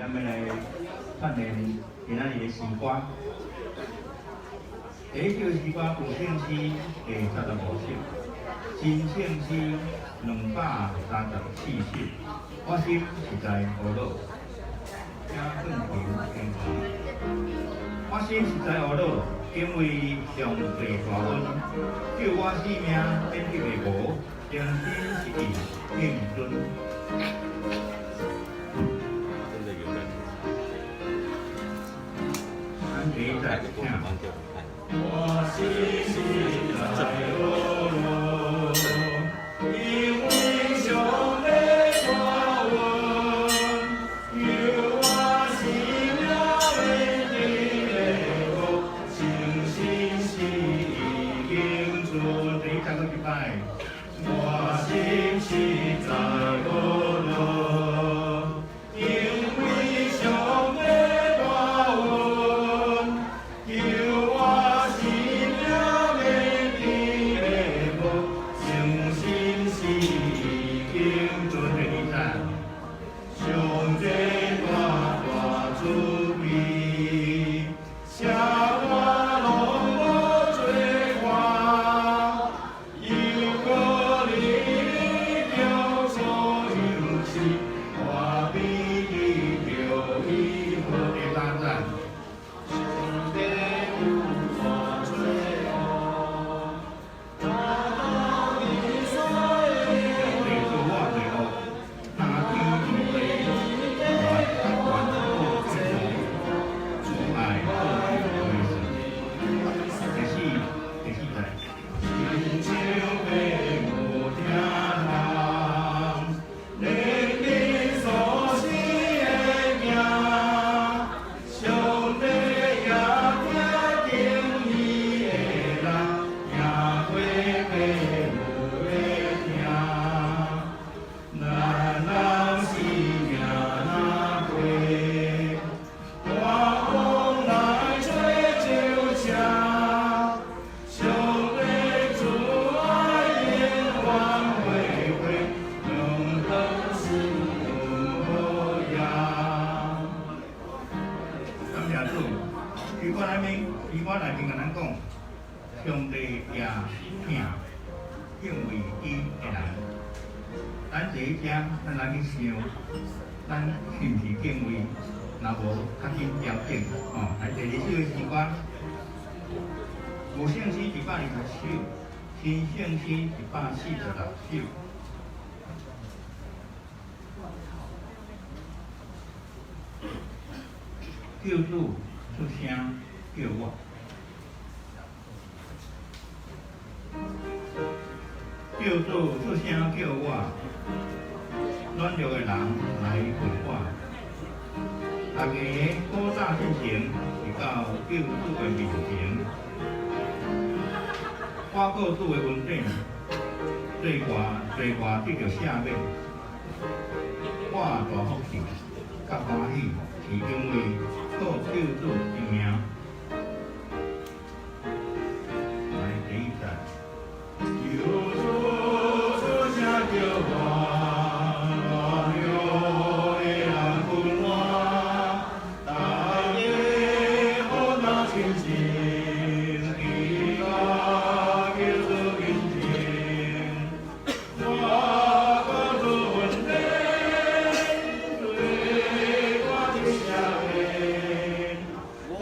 咱欲來串聯今仔日的詩歌。第一首詩歌，有聖詩第75首，新聖詩234首。我心實在懊惱，請奮求聽從。我心實在懊惱，敬畏上帝大恩，救我性命免得滅無，誠心實意敬尊。真的有人。咱第一節聽。我心實在懊惱，因為上帝大恩，救我性命免得滅無，誠心實意敬尊。第一節閣一擺。我心實在懊惱，因為上帝大恩，救我性命免得滅無，誠心實意敬尊。第二節。上帝大大慈悲，赦我攏無罪過，又閣憐憫叫所有死，我必得著醫好。第三節。上帝有大罪惡，達到你所上帝恕我罪惡，那天地來還好天主愛好為神。第四第四節。親像父母疼人，憐憫所生的囝，上帝也疼敬伊的人，贏過父母的疼。咱人生命若過，大風來吹就車，上帝慈愛永遠回回，兩當是好呀。感謝主，詩歌內面，詩歌內面共咱講，上帝也疼敬畏伊的人。咱坐佇遮，咱來去想，咱是毋是敬畏？若無，較緊調整。哦，來第二首的詩歌，有聖詩127首，新聖詩146首。救主出聲叫我，救主出聲叫我，軟弱的人來陪我。大家古早進前是到救主的面前，我靠主的恩典，罪過罪過得著赦免，我大福氣佮歡喜，是因為靠救主的名。來第一節。救主出聲叫我，軟弱的人困我，大家好若親情，去到救主面前，我靠主恩典，罪過得赦免，我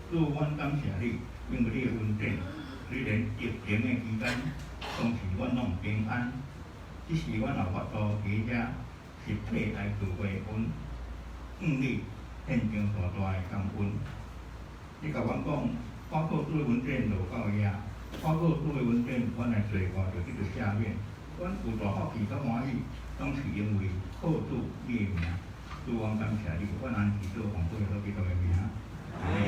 主，阮感謝你，因為你的恩典，雖然疫情的期間，當時阮攏平安，只是阮也有法度佇遮實體來聚會，阮向你獻上大大的感恩。你共阮講，我靠主的恩典就到遐，我靠主的恩典，阮的罪過就得著赦免。阮有大福氣佮歡喜，攏是因為靠主你的名。主，阮感謝你，阮按祈禱奉主耶穌基督的名。阿們。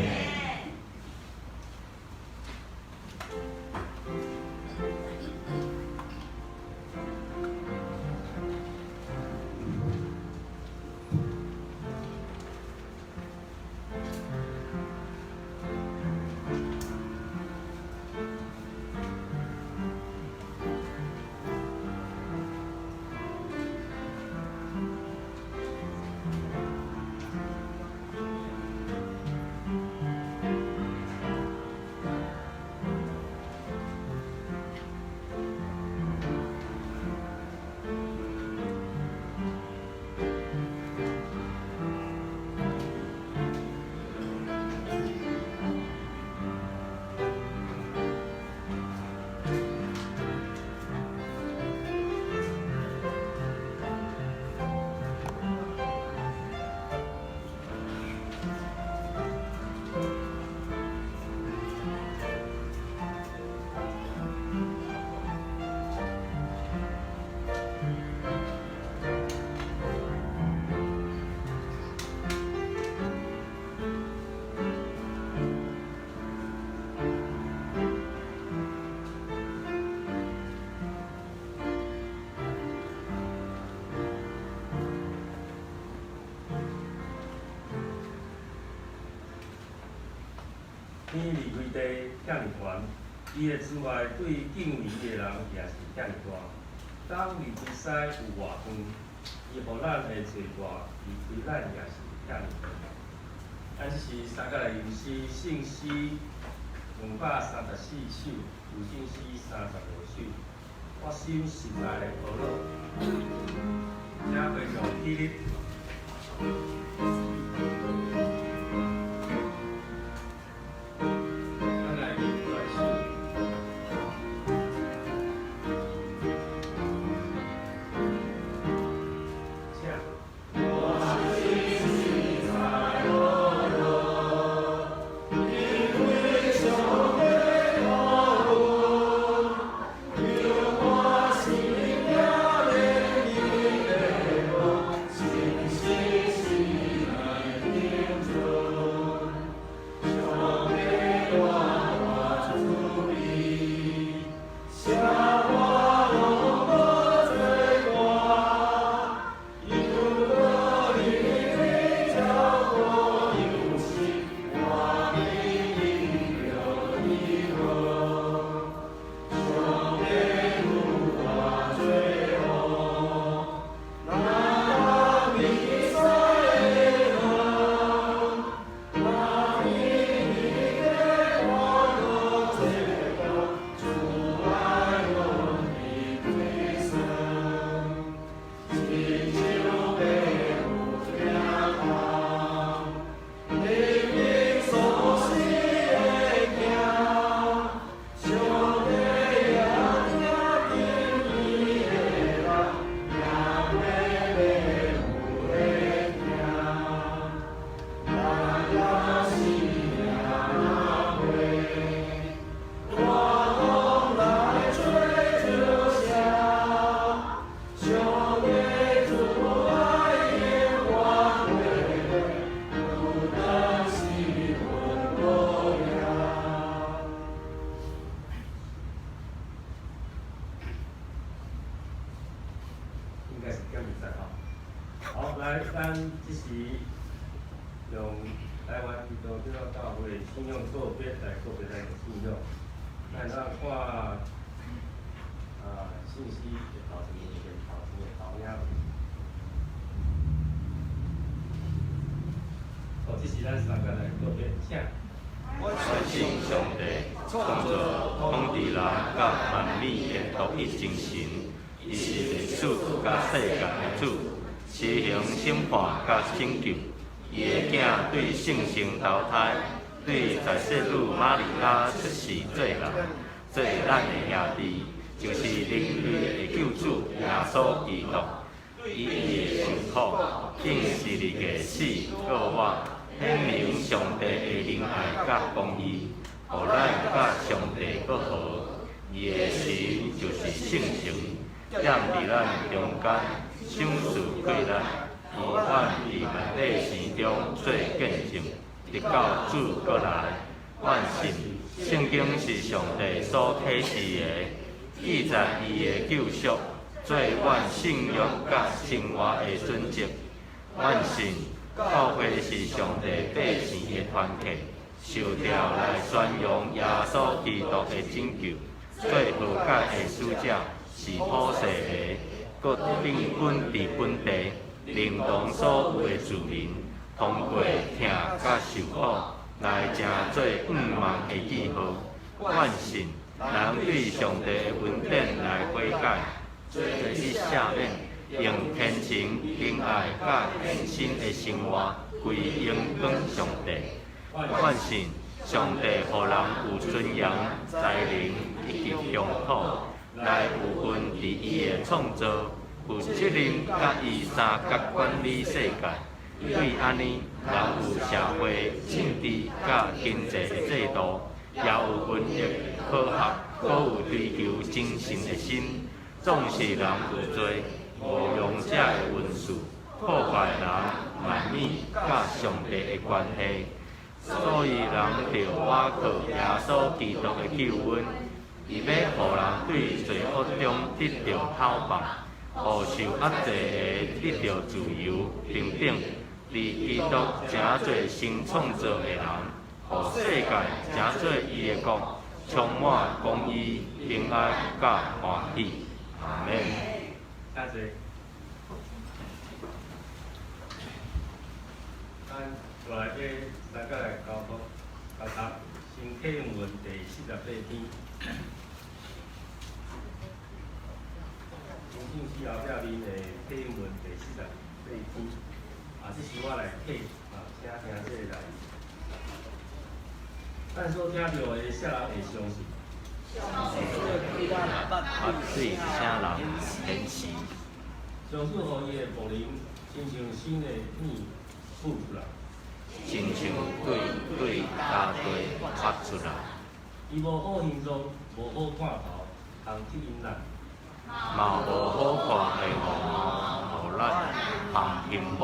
天離開地遐爾懸，伊的慈愛對敬畏伊的人也是遐爾大。東離開西有偌遠，伊予咱的罪過離開咱也是遐爾遠。咱這是三角來吟詩，聖詩234首，舊聖詩35首。我心實在懊惱，請回上起立。咱來念來首。請。應該是點二十吼。好，來，咱這時用台灣基督長老教會信仰告別來告別咱的信仰。咱來看啊，信息的頭前面，頭前的投影。好，這時咱三個來告別，請。我相信上帝，創造統治人佮萬物的獨一真神，伊是歷史佮世界的主，施行審判佮拯救。伊的囝對聖城投胎，對在聖女瑪利亞出世做人，做咱的兄弟，就是人類的救主耶穌基督。以伊的受苦，釘十字架死過活，顯明上帝的仁愛佮公義，予咱佮上帝閣和。伊的神就是聖神，踮佇咱中間，賞賜氣力，伊願佇萬百姓中做見證，直到主閣來。阮信聖經是上帝所啟示的，記載伊的救贖，做阮信仰佮生活的準則。阮信教會是上帝百姓的團體，受召來宣揚耶穌基督的拯救，做和解的使者，是普世的，閣定本佇本地，連同所有的子民，通過疼佮受苦，來成做向望的記號。阮信人對上帝的恩典來悔改，得赦免，用虔誠、仁愛佮獻身的生活，歸榮光上帝。阮信上帝予人有尊嚴、才能以及鄉土，來有份佇伊的創造，負責任佮伊相佮管理世界。對按呢，人有社會、政治佮經濟的制度，也有文學、科學，閣有追求精神的心。總是人有罪，誤用這个恩賜，破壞人、萬物佮上帝的關係。所以人著倚靠耶穌基督的救恩，伊欲予人對罪惡中得著透放，予受壓制的得著自由平等，佇基督成做新創造的人，予世界成做伊的國，充滿公義、平安佮歡喜。阿們。請坐。咱落來欲大家來交托交讀新啟用文第48篇。欣賞死後壁面的啟用文第48篇。啊，這是我來啟啊，請聽這个來。咱所聽著的，啥人會相信？啊，對啥人顯示？上主予伊的僕人，親像新的耳吐出來。親像對對大地發出來。伊無好形狀，無好看頭，通吸引咱。嘛無好看的樣貌，予咱通欣慕。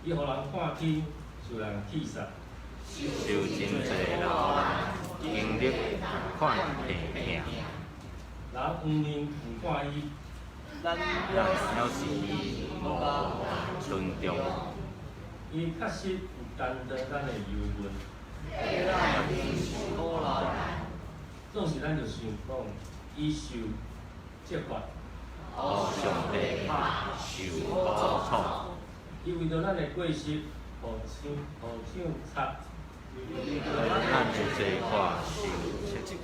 伊予人看輕，受人棄殺。受真濟人經歷款病痛。人黃面毋看伊。咱表示伊無尊重。伊確實有擔當咱的憂悶。總是咱就想講，伊受責罰。予上帝受苦楚。伊為著咱的過失，予槍予槍插。咱的罪過受切切。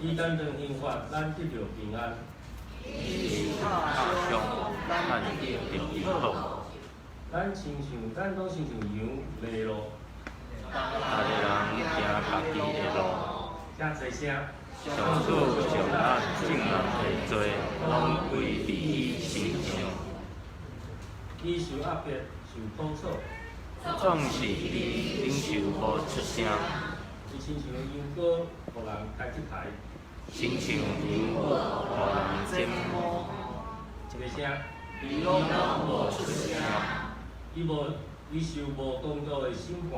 伊擔當刑罰，咱得著平安。伊受拍傷，咱得著醫好。咱親像，咱攏親像羊迷路。逐个人行家己的路。請坐聲。上主將咱眾人的罪攏歸佇伊身上。伊受壓迫，受苦楚。總是伊忍受無出聲。伊親像羊羔，予人牽去刣。親像羊羔，予人剪毛。一个聲。伊攏無出聲。伊無，伊受無公道的審判，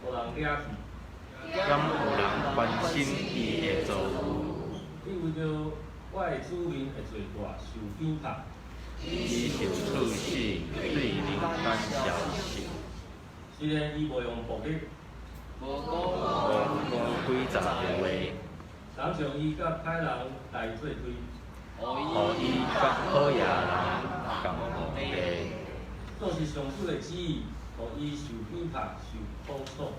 予人掠去。敢有人關心伊的遭遇？伊為著我的子民的罪過受鞭打。伊受處死，對人間消失。雖然伊無用暴力，無講詭詐的話。人將伊佮歹人來做對。予伊佮好野人仝墓地。總是上主的旨意，予伊受鞭打，受苦楚。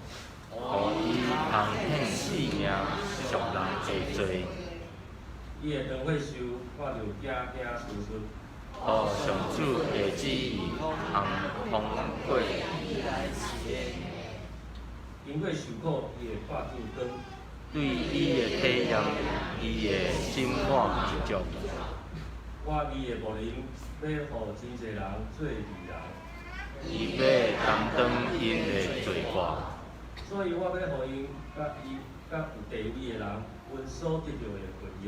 予伊通獻性命贖人的罪。伊的長歲壽看著驚驚怵怵。予上主的旨意通通過。經過受苦，伊會看見光。對伊的體驗，伊會心滿意足。我伊的牧人欲予真濟人做義人。伊欲擔當𪜶的罪過。所以我欲予𪜶佮伊佮有地位的人分所得著的業。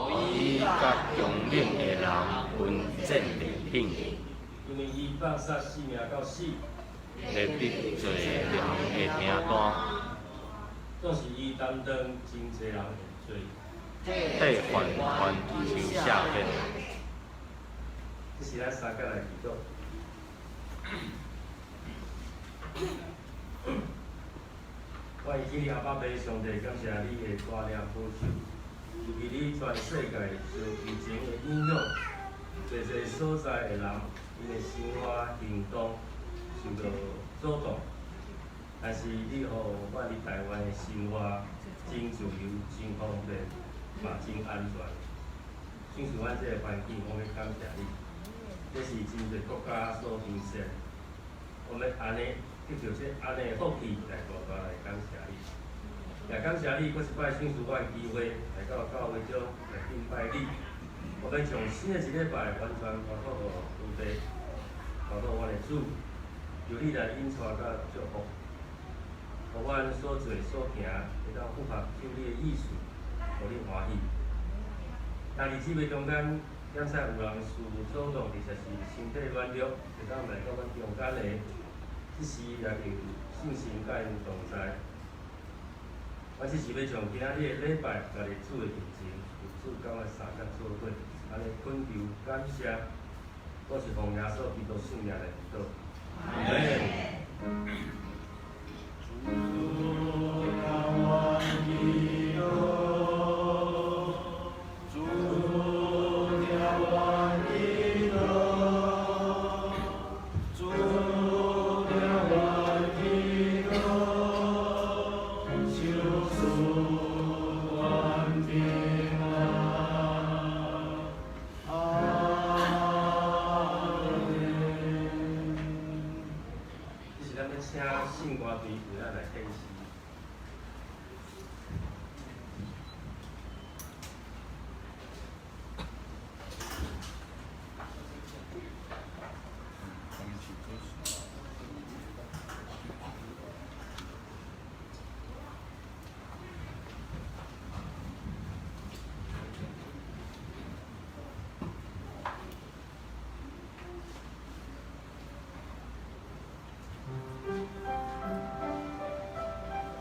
予伊佮強猛的人分戰利品。因為伊放殺性命到死。來得罪人的名單。總是伊擔當真濟人的罪。替犯犯受赦免。這是咱三個來祈禱。我會記阿爸父上帝，感謝你的帶領保守，尤其你全世界受疫情的影響，濟濟所在的人，𪜶的生活行動受到阻擋，但是你予阮佇台灣的生活真自由、真方便，嘛真安全。賞賜阮這個環境，我欲感謝你。這是真濟國家所欣羨，我欲按呢得著這按呢的福氣來大大來感謝你，也感謝你，閣一擺賞賜我的機會來到教會中來敬拜你。我欲將新的一禮拜完全交託予上帝，交託阮的主，求你來引帶佮祝福，予阮所做所行會當符合主你的意思，予你歡喜。但佇這個中間，檢查有人事無阻擋，或者是身體軟弱，會當來到阮中間的，這時也求聖神佮𪜶同在。我這是欲將今仔日的禮拜交佇主的面前，求主佮阮相佮做伙，按呢懇求感謝，我是奉耶穌基督聖名來祈禱。阿們。主教我祈禱，主聽我祈禱，主聽我祈禱，求賜阮平安。阿們。這是咱欲請聖歌隊為咱來獻詩。主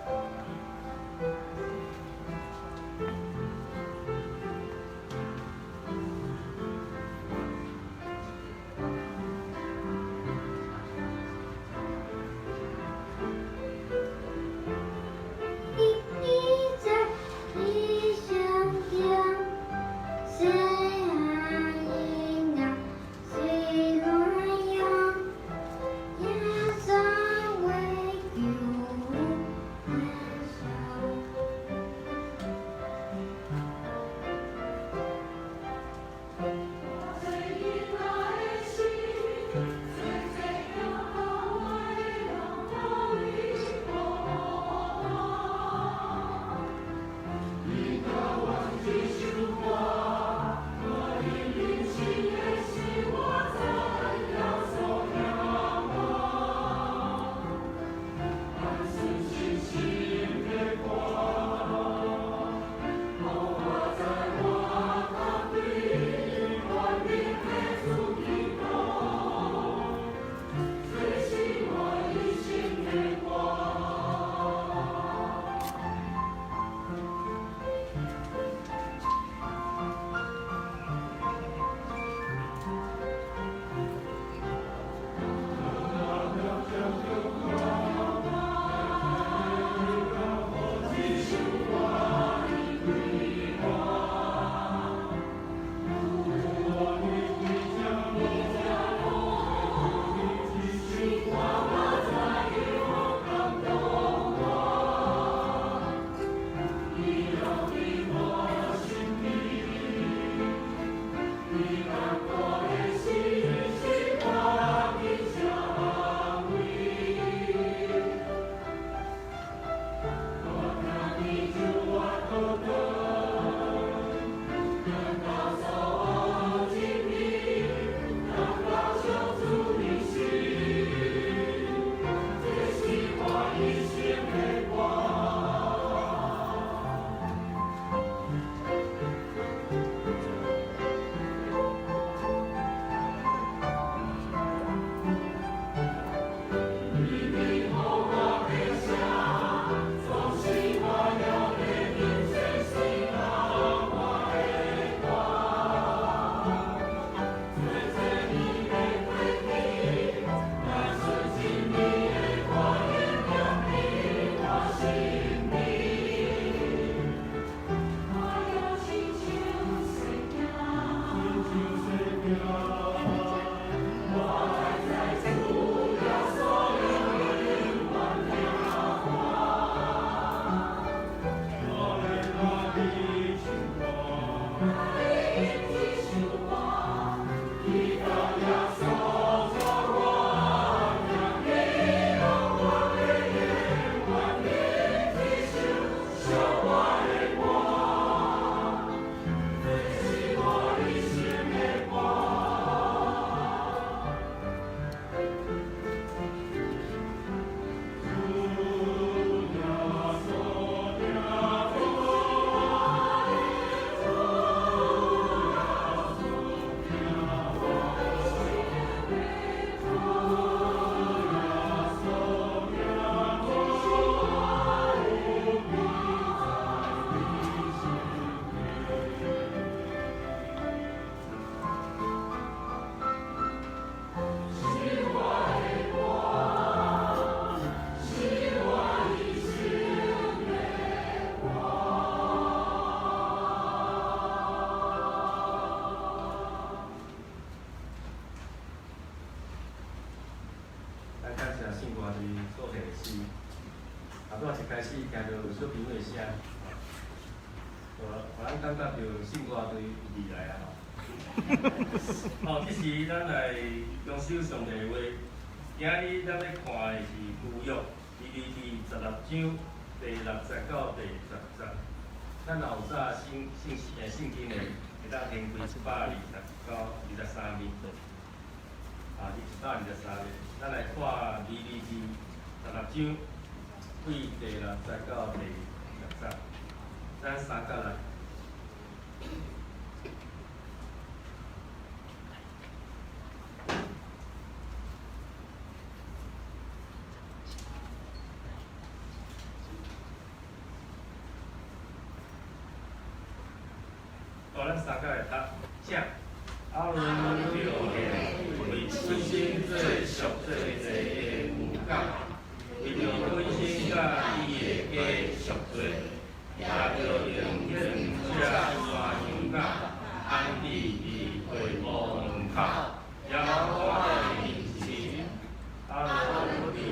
拄仔一開始聽著小朋友的聲，予咱感覺著信偌濟未來啊吼。吼，這時咱來共守上帝的話。今日咱欲看的是舊約利未記16章第六節到第十節。咱若有早聖經的，會當掀開129、23頁。啊，123頁，咱來看利未記16章，對第六節到第十節，咱三角來。好，咱三角來讀，請。亞倫著獻為本身做贖罪祭的牛角，為著本身佮伊的家贖罪，也著用彼兩隻山羊角安置佇會幕門口，耶和華的面前。亞倫著用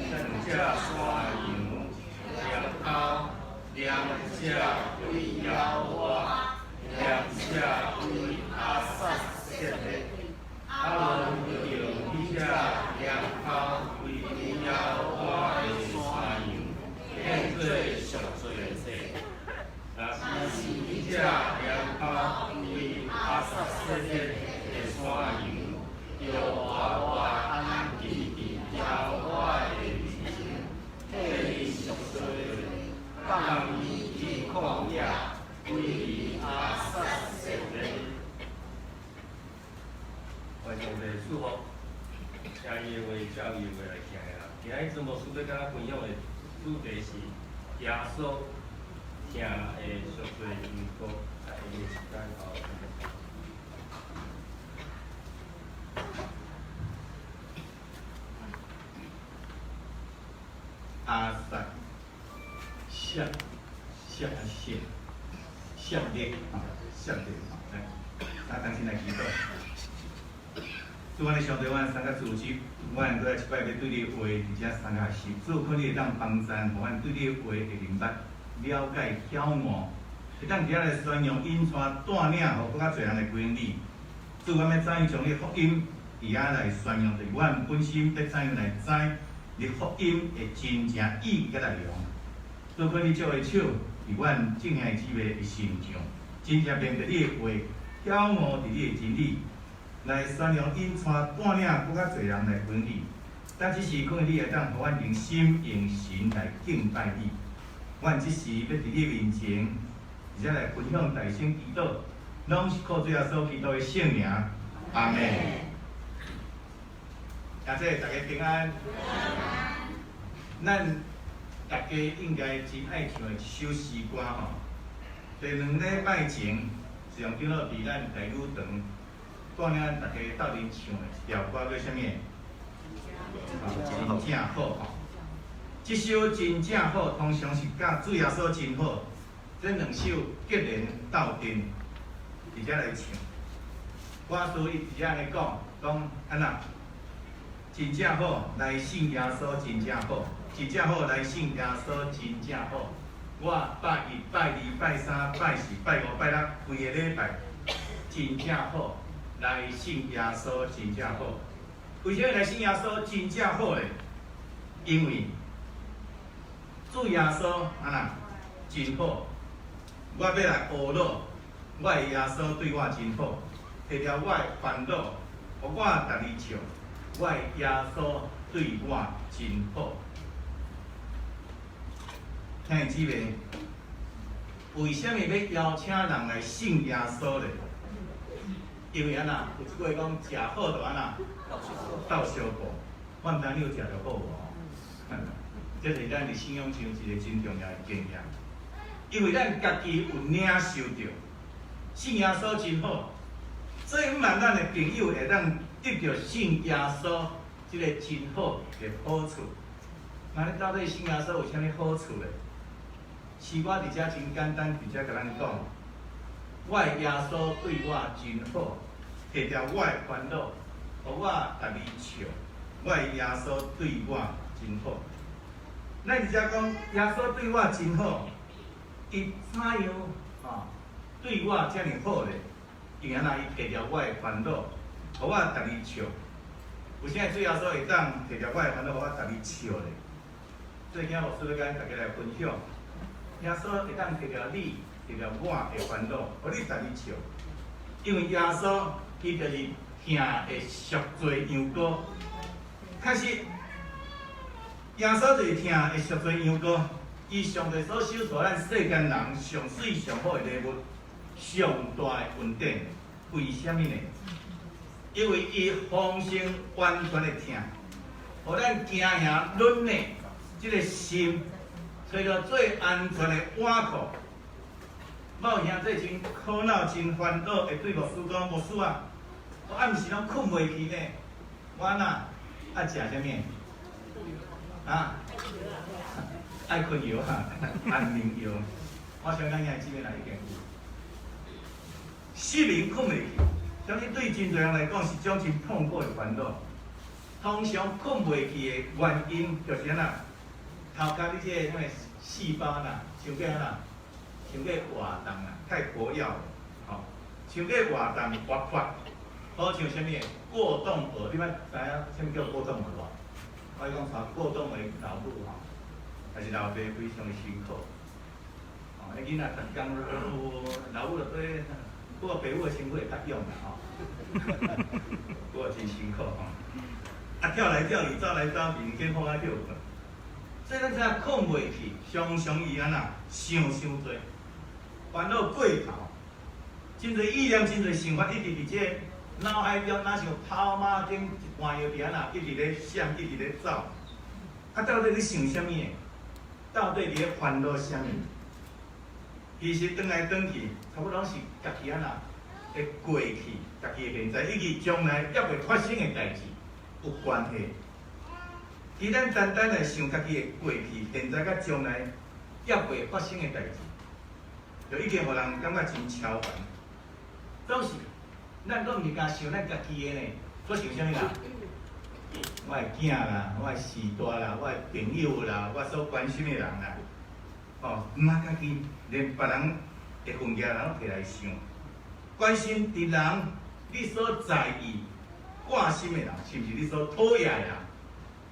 兩隻山羊念頭，兩隻歸耶和華，兩隻歸阿撒設的。亞倫著用彼隻念頭為耶和華的山羊獻做贖罪祭。若是彼隻念頭歸阿撒設的山羊，著活活安置佇耶和華的面前，替伊贖罪，放伊去曠野，歸阿撒設的。願上帝賜福，聽伊的話，照伊的話來行的人。今日曾牧師欲佮咱分享的主題是耶穌疼的贖罪因果。啊，下面時間交曾牧師。阿撒設設設設立啊，設立啊，來，咱等先來祈禱。主，阮的上帝，阮三個組織，阮閣來一擺欲對你的話，佇遮三個學習。主，可你會當幫贊，予阮對你的話會明白、了解、曉悟，會當佇遐來宣揚、引帶、帶領，予閣較濟人來歸你。主，阮欲怎樣將你福音佇遐來宣揚？就是阮本身欲怎樣來知你福音的真正意義佮內容。主，可你借的手，佇阮眾兄弟姊妹的身上，真正明白你的話，曉悟佇你的真理。來宣揚、引帶、帶領閣較濟人來歸你。咱這時可能你會當予阮用心用神來敬拜你。阮這時欲佇你面前，而且來分享大聲祈禱，攏是靠主耶穌基督的聖名。阿們。阿姐，大家平安。咱大家應該真愛唱的一首詩歌吼。佇2禮拜前，是用長老佇咱台語堂帶領咱大家鬥陣唱的一條歌叫啥物？真正好吼！這首真正好，通常是佮主耶穌真好，這兩首結連鬥陣，佇遮來唱。歌詞伊佇遮按呢講，講按怎？真正好，來信耶穌真正好，真正好，來信耶穌真正好。我拜一、拜二、拜三、拜四、拜五、拜六，規个禮拜，真正好，來信耶穌真正好。為啥物來信耶穌真正好咧？因為主耶穌按怎真好，我欲來學咯，我的耶穌對我真好，提掉我的煩惱，予我逐日笑，我的耶穌對我真好。兄弟姊妹，為啥物欲邀請人來信耶穌咧？因為按怎，有一句話講，食好就按怎，鬥相報。我毋知你有食著好無？這是咱佇信仰上一個真重要的經驗。因為咱家己有領受著，信耶穌真好，所以毋瞞咱的朋友會當得著信耶穌這個真好的好處。那你到底信耶穌有啥物好處咧？詩歌佇遮真簡單，佇遮共咱講，我的耶穌對我真好，提掉我的煩惱，予我逐日笑。我的耶穌對我真好。咱伫遮講，耶穌對我真好，伊怎樣吼對我遮爾好咧？因為按怎伊提著我的煩惱，予我逐日笑。有啥主耶穌會當提著我的煩惱，予我逐日笑咧？所以今仔牧師欲共大家來分享，耶穌會當提著你、提著我的煩惱，予你逐日笑。因為耶穌伊就是疼的贖罪羊羔，確實，耶穌就是疼的贖罪羊羔，伊上帝所賞賜咱世間人上媠上好的禮物，上大的恩典。為啥物呢？因為伊豐盛完全的疼，予咱驚嚇忍的這个心，揣著最安全的倚靠。某兄弟真苦惱、真煩惱，會對牧師講：牧師啊，我暗時攏睏袂去呢，我若愛食啥物？啊？愛睏藥啊，安眠藥。我相信兄弟姊妹來已經有。失眠睏袂去，相信對真濟人來講是種真痛苦的煩惱。通常睏袂去的原因就是按怎？頭殼你這个啥物細胞啦，傷過按怎？傷過活動啦，太活躍，吼，傷過活動活潑，好像啥物過動兒，你捌知影啥物叫過動兒無？我講啥過動的老母吼，還是老爸非常的辛苦。哦，彼囡仔逐工老母就對，不過爸母的辛苦會較勇啦吼，不過真辛苦吼。啊，跳來跳去，走來走去，毋見放仔歇睏。所以咱知影睏袂去，常常伊按怎想傷濟，煩惱過頭，真濟意念，真濟想法，一直佇這個腦海中，若像跑馬燈一般樣佇按怎，一直咧閃，一直咧走。啊，到底咧想啥物？到底佇咧煩惱啥物？其實轉來轉去，差不多攏是家己按怎的過去、家己的現在，以及將來猶未發生的代誌有關係。其實咱單單來想家己的過去、現在佮將來猶未發生的代誌，就已經予人感覺真超凡。總是咱閣毋是干想咱家己的呢，閣想啥物啦？我的囝啦，我的序大啦，我的朋友啦，我所關心的人啦，哦，毋但家己，連別人的份額人攏提來想，關心佇人你所在意、掛心的人，是毋是你所討厭的人？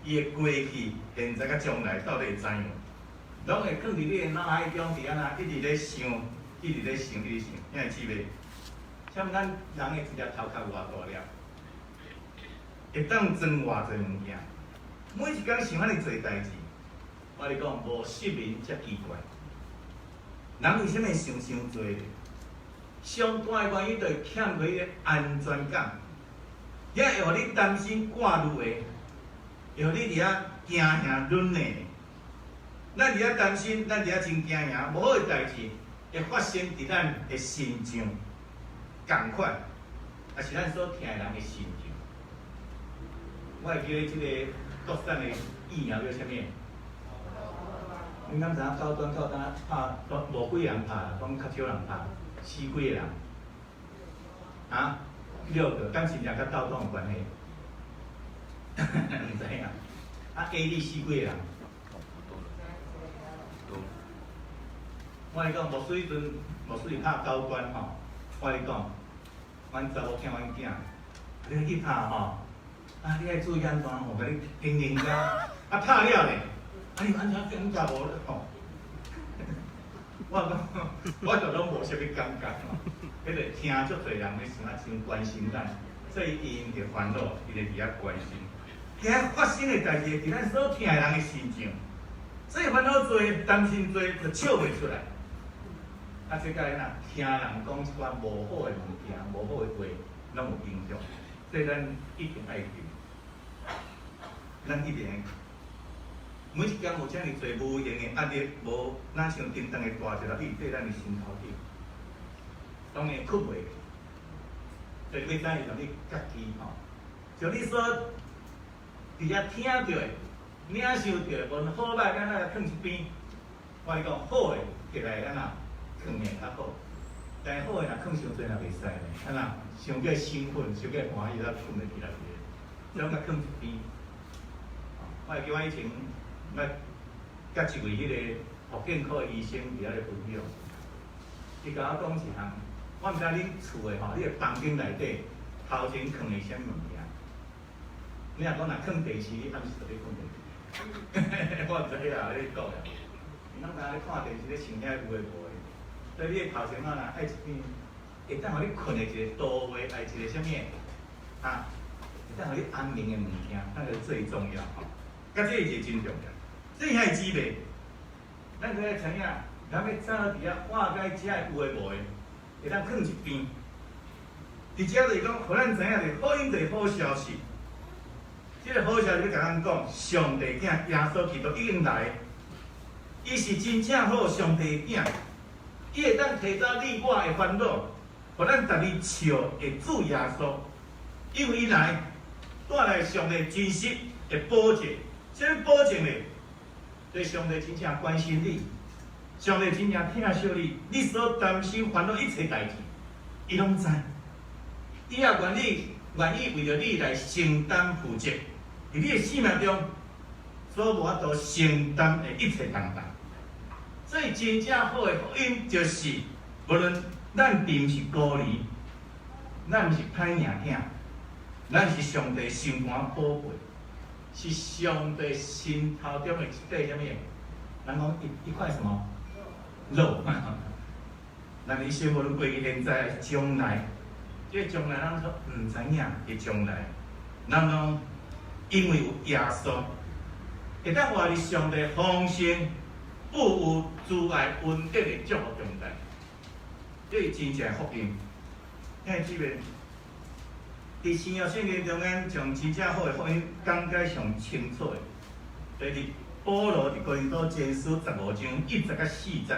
伊的過去、現在佮將來到底會怎樣？攏會囥佇你的腦海中，佇按怎一直咧想，一直咧想，一直想，兄弟姊妹，像咱人的一粒頭殼偌大粒，會當裝偌濟物件？每一工想遐爾濟代誌，我咧講無失眠才奇怪。人為啥物想傷濟？上大的原因就是欠缺彼个安全感，遐會予你擔心掛慮的，會予你佇遐驚嚇忍的。咱佇遐擔心，咱佇遐真驚嚇，無好的代誌會發生佇咱的身上，仝款，抑是咱所疼的人的身上。我會記得這个國產的疫苗叫啥物？你敢知影高端高端拍，無幾个人拍啦，講較少人拍，死幾個人？啊？六個，敢真正佮高端有關係？毋知影。啊，AZ 死幾個人？多。我共你講，牧師彼陣，牧師是拍高端吼。我共你講，阮查某囝、阮囝，你去拍吼，啊，你愛注意安怎吼，共你叮嚀遮，啊，拍了咧，啊，你按怎感覺無吼？我講，我就攏無啥物感覺吼。彼个聽足濟人咧想啊，真關心咱，所以伊𪜶就煩惱，伊就佇遐關心。遐發生的代誌，佇咱所疼的人的身上，所以煩惱濟、擔心濟，就笑袂出來。啊，這個若聽人講一寡無好的物件、無好的話，攏有影響。所以咱一定愛記，咱一定愛每一工有遮爾濟無形的壓力，無若像叮當的大石頭，一直佇咱的心頭頂，當然睏袂去。所以欲知影讓你家己吼，像你所佇遐聽著的、領受著的，無論好歹，咱來囥一邊。我共你講，好的摕來按怎囥會較好，但是好的若囥傷濟也袂使呢，按怎傷過興奮、傷過歡喜，才睏袂去來個，將佮囥一邊。我會記我以前捌佮一位彼个復健科的醫生佇遐咧分享。伊共我講一項，我毋知恁厝的吼，你的房間內底頭前囥的啥物物件？你若講若囥電視，你暗時就咧囥電視。我毋知啊，你講啊。你攏知影咧看電視咧想遐有的無的，所以你的頭前仔若愛一邊，會當予你睏的一個圖畫，愛一個啥物啊？會當予你安眠的物件，那個最重要吼。佮這是真重要。這兄弟姊妹，咱就愛知影，咱欲走佇遐化解遮的有的無的，會當囥一邊。佇遮就是講，予咱知影就是福音就是好消息。這個好消息欲共咱講，上帝囝耶穌基督已經來，伊是真正好上帝囝，伊會當提走你我的煩惱，予咱逐日笑的主耶穌，因為伊來帶來上帝真實的保證，啥物保證呢？對上帝真正關心你，上帝真正疼惜你，你所擔心煩惱一切代誌，伊攏知。伊也願意為著你來承擔負責，佇你的生命中所無法度承擔的一切重擔。所以真正好的福音就是，無論咱並毋是孤兒，咱毋是歹命囝，咱是上帝心肝寶貝，是上帝心頭中的一塊啥物？人講一塊什麼肉？咱一生無論過去、現在、將來，這個將來咱說毋知影的將來，咱攏因為有耶穌，會當活佇上帝豐盛、富有、慈愛、恩典的祝福中間，這是真正的福音。兄弟姊妹，佇新約聖經中間，將真正好的福音講解上清楚的，就是保羅佇哥林多前書15章1節到4節，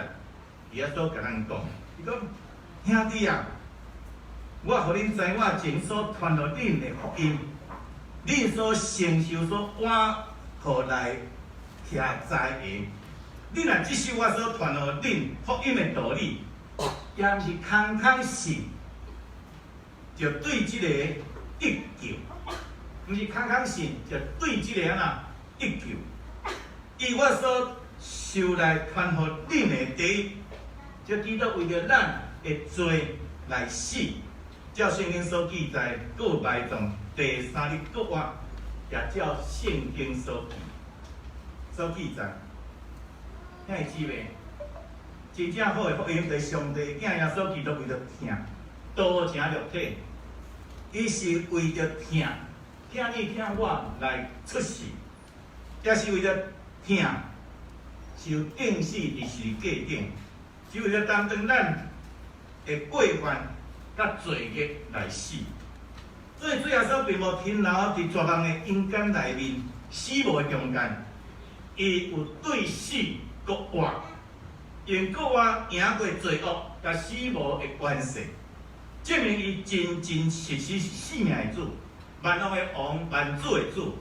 伊遐所共咱講，伊講兄弟啊，我予恁知我前所傳予恁的福音，恁所承受所倚靠來徛在的，恁若接受我所傳予恁福音的道理，也毋是空空信，就對這個得救，毋是空空信就對這個按怎得救。以我所受來傳予恁的第一，就基督為著咱的罪來死，照聖經所記載，閣有埋葬，第三日復活，也照聖經所記載。兄弟姊妹，真正好的福音，就是上帝囝耶穌基督為著疼，道成肉體，伊是為著疼，疼你疼我來出世，也是為著疼，受釘死佇十字架頂，是為著擔當咱的過犯佮罪孽來死。所以主耶穌並無停留佇絕望的陰間內面、死亡的中間，伊有對死閣活，用閣活贏過罪惡佮死亡的權勢，證明伊真真實實是生命的主，萬王的王，萬主的主。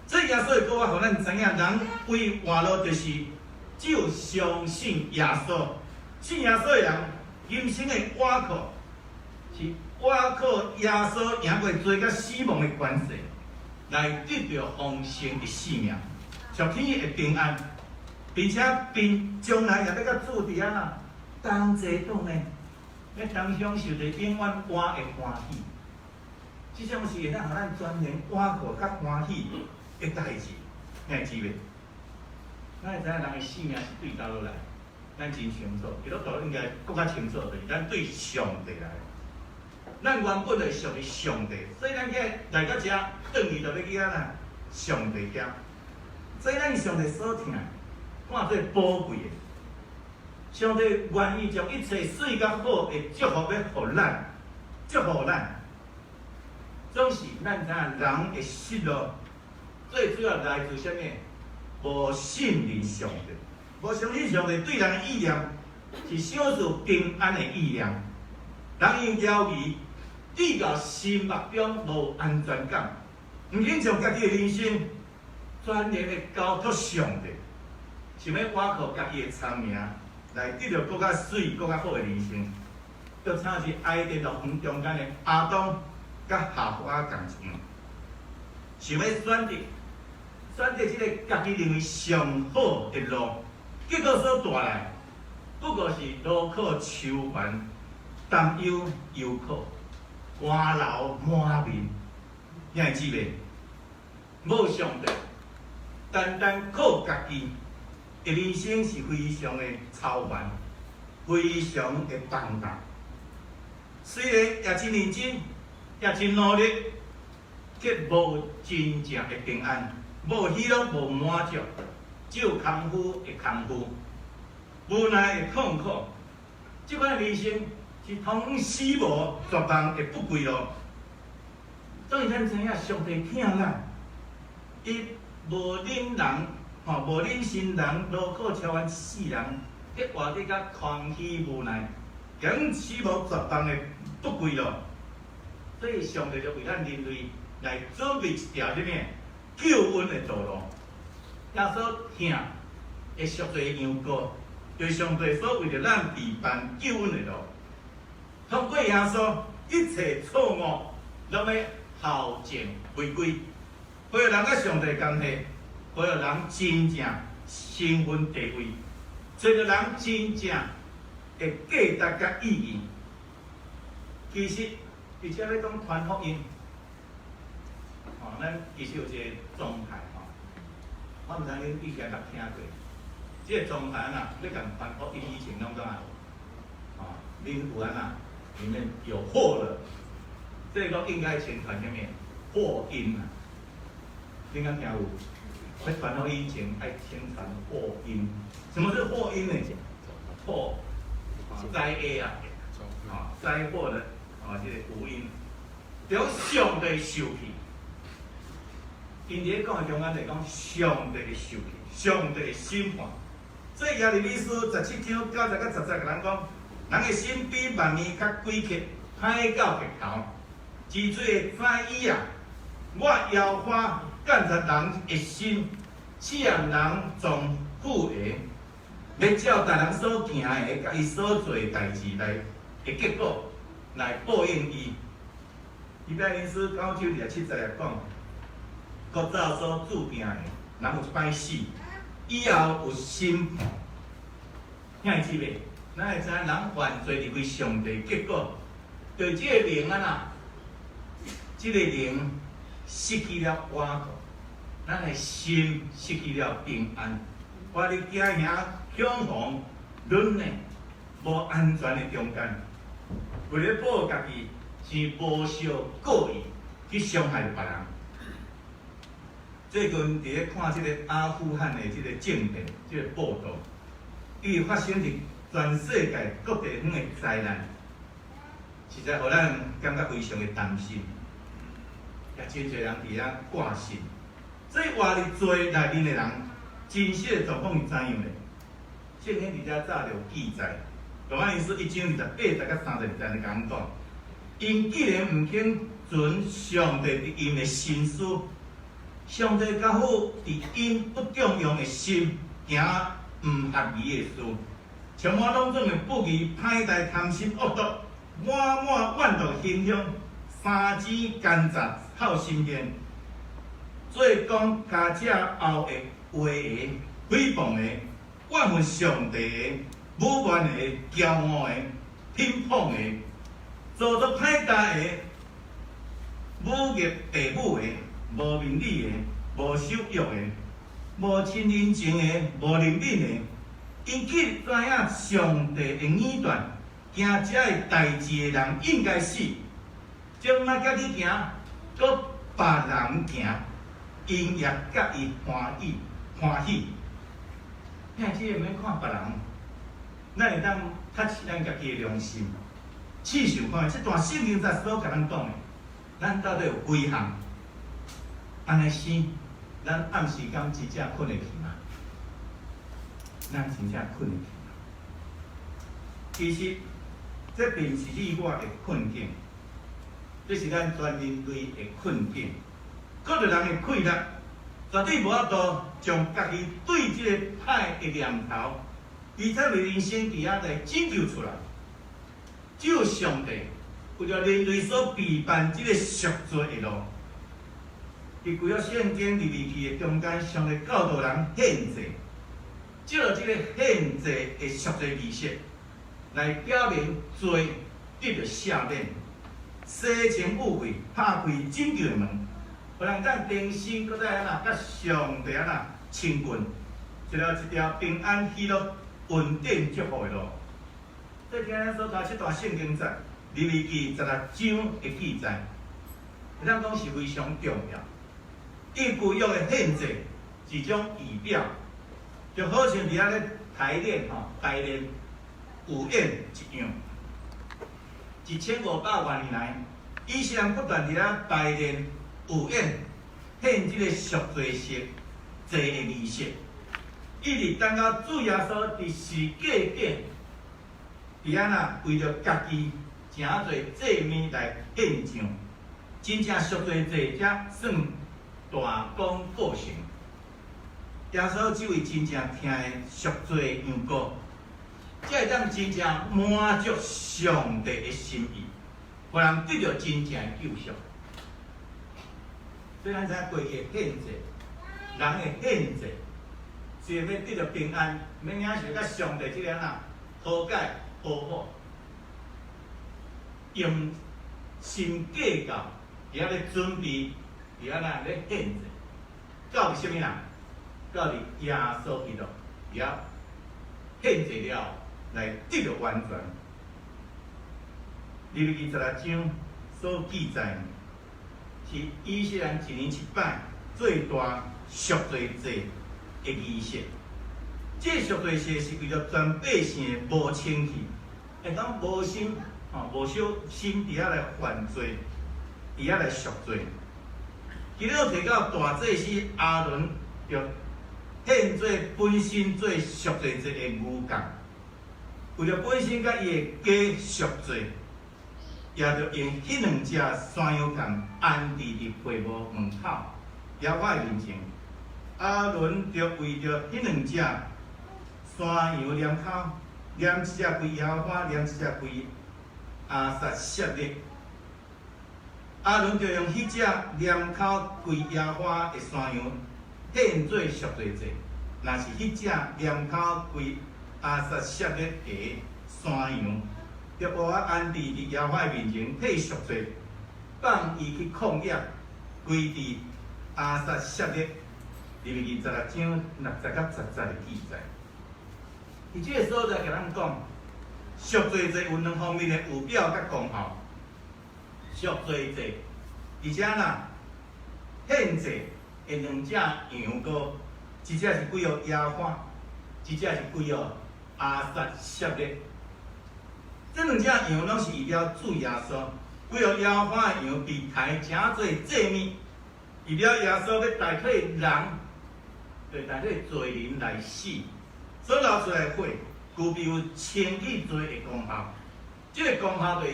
所以耶穌的閣活，予咱知影，人唯一活路就是只有相信耶穌，信耶穌的人，今生的倚靠是倚靠耶穌贏過罪佮死亡的權勢，來得著豐盛的生命，屬天的平安，並且並將來也欲佮主佇遐同齊當呢，欲同享受著永遠活的歡喜。這種是會當予咱全然倚靠佮歡喜的代誌，兄弟姊妹。咱會知影人的生命是對佗落來，咱真清楚，基督徒應該閣較清楚，就是咱對上帝來。咱原本就是屬於上帝，所以咱起來到遮，轉去就欲去按怎？上帝遐。所以咱是上帝所疼，看做寶貴的。上帝願意將一切媠佮好的祝福欲予咱，祝福咱。總是咱知影人的失落，最主要來自啥物？無信任上帝，無相信上帝對人的意念是賞賜平安的意念。人因猶疑，至到心目中無安全感，毋肯將家己的人生全然的交託上帝，想欲倚靠家己的聰明來得著閣較媠、閣較好的人生，就親像伊甸樂園中間的亞當佮夏娃仝一樣，想欲選擇選擇這个家己認為上好的路，結果所帶來不過是勞苦愁煩、擔憂憂苦、汗流滿面。兄弟姊妹，無上帝，單單靠家己的人生是非常的操煩，非常的放蕩。雖然也真認真，也真努力，卻無真正的平安，無喜樂，無滿足，只有空虛的空虛，無奈的痛苦。這款人生是通往死亡絕望的不歸路。所以咱知影上帝疼咱，伊無忍人，吼無忍心人勞苦愁煩世人，去活得較空虛無奈，行死亡絕望的不歸路。所以上帝就為咱人類來準備一條啥物救恩的道路。耶穌疼的贖罪羊羔，就是上帝所為著咱預辦救恩的路。通過耶穌，一切錯誤攏欲校正回歸，恢復人佮上帝關係，恢復人真正身份地位，找著人真正的價值佮意義。其實，佇遮咧講傳福音，吼，咱其實有一個狀態吼，我毋知恁以前捌聽過，這個狀態啊，咧共傳福音以前攏講啊，吼，恁有按怎？裡面有禍了，這個應該先傳啥物？禍音啊！恁敢聽有？欲傳福音前愛先傳禍音。什麼是禍音呢？禍，災禍啊，啊，災禍的啊，這個福音，就上帝受氣。𪜶佇咧講的中間就講上帝的受氣，上帝的審判。所以耶利米書17章9節到10節共咱講，人的心比萬物較詭譎，歹到極頭。只做知伊啊，我耶和華鑒察人的心，試驗人臟腑的，欲照逐人所行的，佮伊所做的代誌來的結果來報應伊。希伯來書9章27節也講，古早所注定的，人有一擺死，以後有審判。兄弟姊妹，咱會知影人犯罪離開上帝，結果對這个靈啊啦，這个靈失去了倚靠，咱的心失去了平安，活佇驚嚇、恐慌、忍呢無安全的中間，為了保護家己，是無相故意去傷害別人。最近佇咧看這個阿富汗的這個政變，這個報道，伊發生佇全世界各地方的災難，實在予咱感覺非常的擔心，也真濟人佇遐掛心。所以活佇罪內面的人，真實的狀況是怎樣的？聖經佇遮早就有記載，羅馬書1章28節到32節來共咱講，𪜶既然毋肯遵上帝佇𪜶的心思，上帝交付佇𪜶不中用的心行毋合宜的事，充滿攏總的不義、歹代、貪心、惡毒，滿滿怨毒馨香，三錢奸詐、好心眼，做講家者後的話的、誹謗的、怨恨上帝的、侮慢的、驕傲的、品捧的、做作歹代的、侮辱父母的、無明理的、無守約的、無親人情的、無憐憫的。𪜶既知影上帝的語斷，行這个代誌的人應該死，將來家己行，閣別人行，𪜶也佮伊歡喜歡喜。兄弟姊妹，毋免看別人，咱會當較試咱家己的良心，試想看，這段聖經在所共咱講的，咱到底有幾項？按呢生，咱暗時敢真正睏會去嗎？咱真正睏會去嗎？其實，這並毋是你我的困境，這是咱全人類的困境。各個人的氣力，絕對無法度將家己對這个歹的念頭、悲慘的人生佇遐來拯救出來。只有上帝為著人類所備辦這个贖罪的路，佇舊約聖經利未記的中間，上帝教導人獻祭，藉著這个獻祭的贖罪儀式，來表明罪得著赦免，洗清污穢，拍開拯救的門，予人當重新閣再按怎佮上帝按怎親近，一條一條平安喜樂、穩定祝福的路。這今日所讀這段聖經節，利未記十六章的記載，會當講是非常重要。因舊約的獻祭是一種預表，就好像佇遐咧排練吼，排練舞宴一樣。1500外年來，以色列人不斷佇遐排練舞宴，獻這个贖罪式祭的儀式，一直等到主耶穌佇十字架頂，佇按怎為著家己成做祭物來獻上，真正贖罪祭才算大功告成。耶穌這位真正疼的贖罪羊羔，才會當真正滿足上帝的心意，予人得著真正的救贖。所以咱知影過去的獻祭，人的獻祭，是欲得著平安，欲領受佮上帝這个按怎和解和好，用心計較，佇遐咧準備，佇遐按怎咧獻祭，到佇啥物人？到佇耶穌基督佇遐獻祭了，來得著完全。利未記十六章所記載，是以色列人一年一擺最大贖罪祭的儀式。這個贖罪祭是為著全百姓的無清氣，會當無心吼無小心佇遐來犯罪，佇遐來贖罪。基督提到大祭司亞倫，著獻做本身做贖罪祭的牛角，為著本身佮伊的家贖罪，也著用彼兩隻山羊犢安置佇會幕門口，耶和華面前。亞倫著為著彼兩隻山羊黏口，黏一隻歸耶和華，黏一隻歸阿撒設勒。亞倫著用彼隻黏口歸耶和華的山羊獻做贖罪祭，若是彼隻黏口歸阿撒設勒的山羊，著愛安置佇耶和華面前替贖罪，放伊去曠野，歸佇阿撒設勒。利未記十六章六節到十節的記載。佇這个所在，共咱講，贖罪祭有兩方面的預表佮功效。贖罪祭，而且啦，獻祭的兩隻羊羔，一隻是歸予耶和華，一隻是歸予阿撒設勒。這兩隻羊攏是預表主耶穌，歸予耶和華的羊被刣成做祭物，預表耶穌欲代替人，對代替罪人來死，所流出來的血，具備有清潔罪的功效。這个功效就是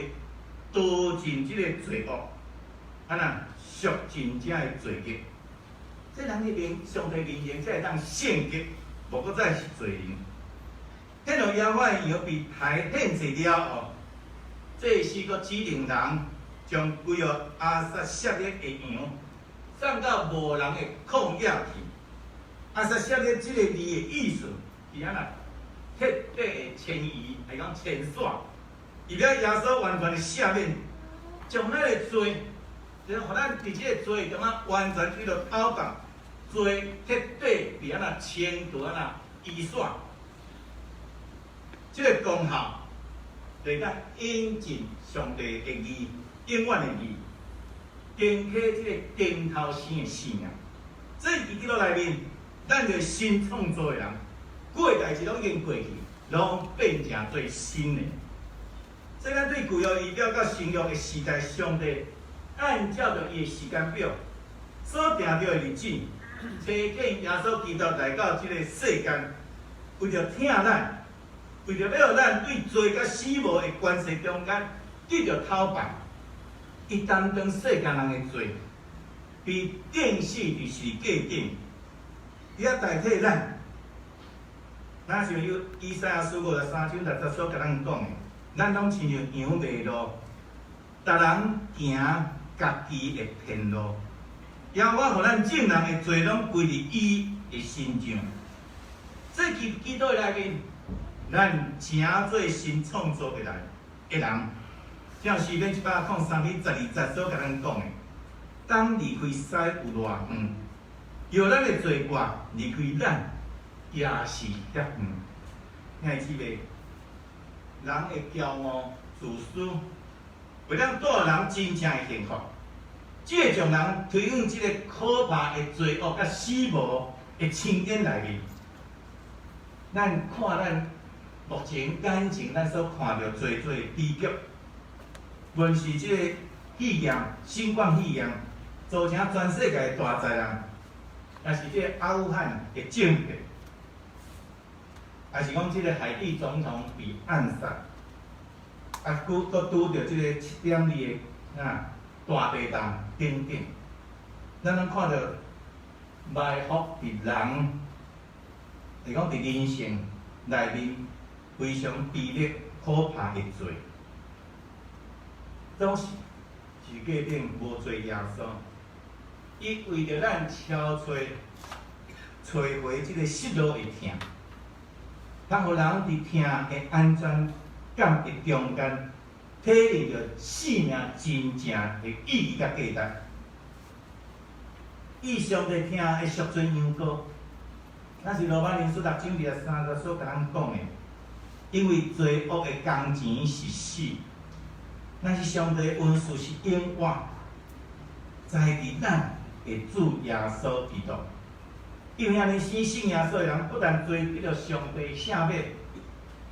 除盡這个罪惡，按怎贖盡這个罪孽。這人的面，上帝面前才會當聖潔，無閣再是罪人。獻予耶和華的羊被刣獻祭了後，祭司閣指令人將歸予阿撒設勒的羊送到無人的曠野去。阿撒設勒這个字的意思是按怎？徹底的遷移，還講遷徙，預表耶穌完全的赦免，將咱的罪，就是予咱佇這个罪中啊，完全得著討放，罪徹底被按怎清除按怎移徙。這个功效，就當引進上帝的義，永遠的義，重啟這个重頭生的生命。所以佇基督內面，咱就是新創造的人，舊的代誌攏已經過去，攏變成做新的。所以咱對舊約儀表佮新約的時代，上帝按照著伊的時間表所定著的日子，差遣耶穌基督來到這个世間，為著疼咱，為著欲予咱對罪佮死亡的關係中間得著討放，伊擔當世間人的罪，被釘死佇十字架頂，伊仔代替咱。若像有以賽亞書53章6節所共咱講的，咱攏親像羊迷路，逐人行家己的偏路。耶和華予咱眾人的罪攏歸佇伊的身上。這基基督的內面，咱成做新創造的人的人，像詩篇103篇12節所共咱講的，當離開西有偌遠，叫咱的罪過離開咱，也是遐遠。兄弟姊妹，人的驕傲、自私，袂當帶人真正的幸福。只會將人推向這个可怕的罪惡佮死亡的深淵內面。咱看咱目前眼前咱所看著濟濟悲劇，無論是這个肺炎、新冠肺炎，造成全世界的大災難，抑是這个阿富汗的政變，抑是講這个海地總統被暗殺，啊，閣閣拄著這个7.2的啊大地動等等，咱攏看著埋伏佇人，是講佇人性內面非常卑劣可怕的罪，總是十字架頂無罪耶穌，伊為著咱敲揣摧毀這个失落的疼，通予人佇疼的安全感的中間，體認著生命真正的意義佮價值。伊上帝疼的贖罪羊羔，那是羅馬人書6章23節所共咱講的。因為罪惡的工錢是死，但是上帝的恩賜是永活，在佇咱的主耶穌基督。因為按呢生信耶穌的人，不但罪得著上帝赦免，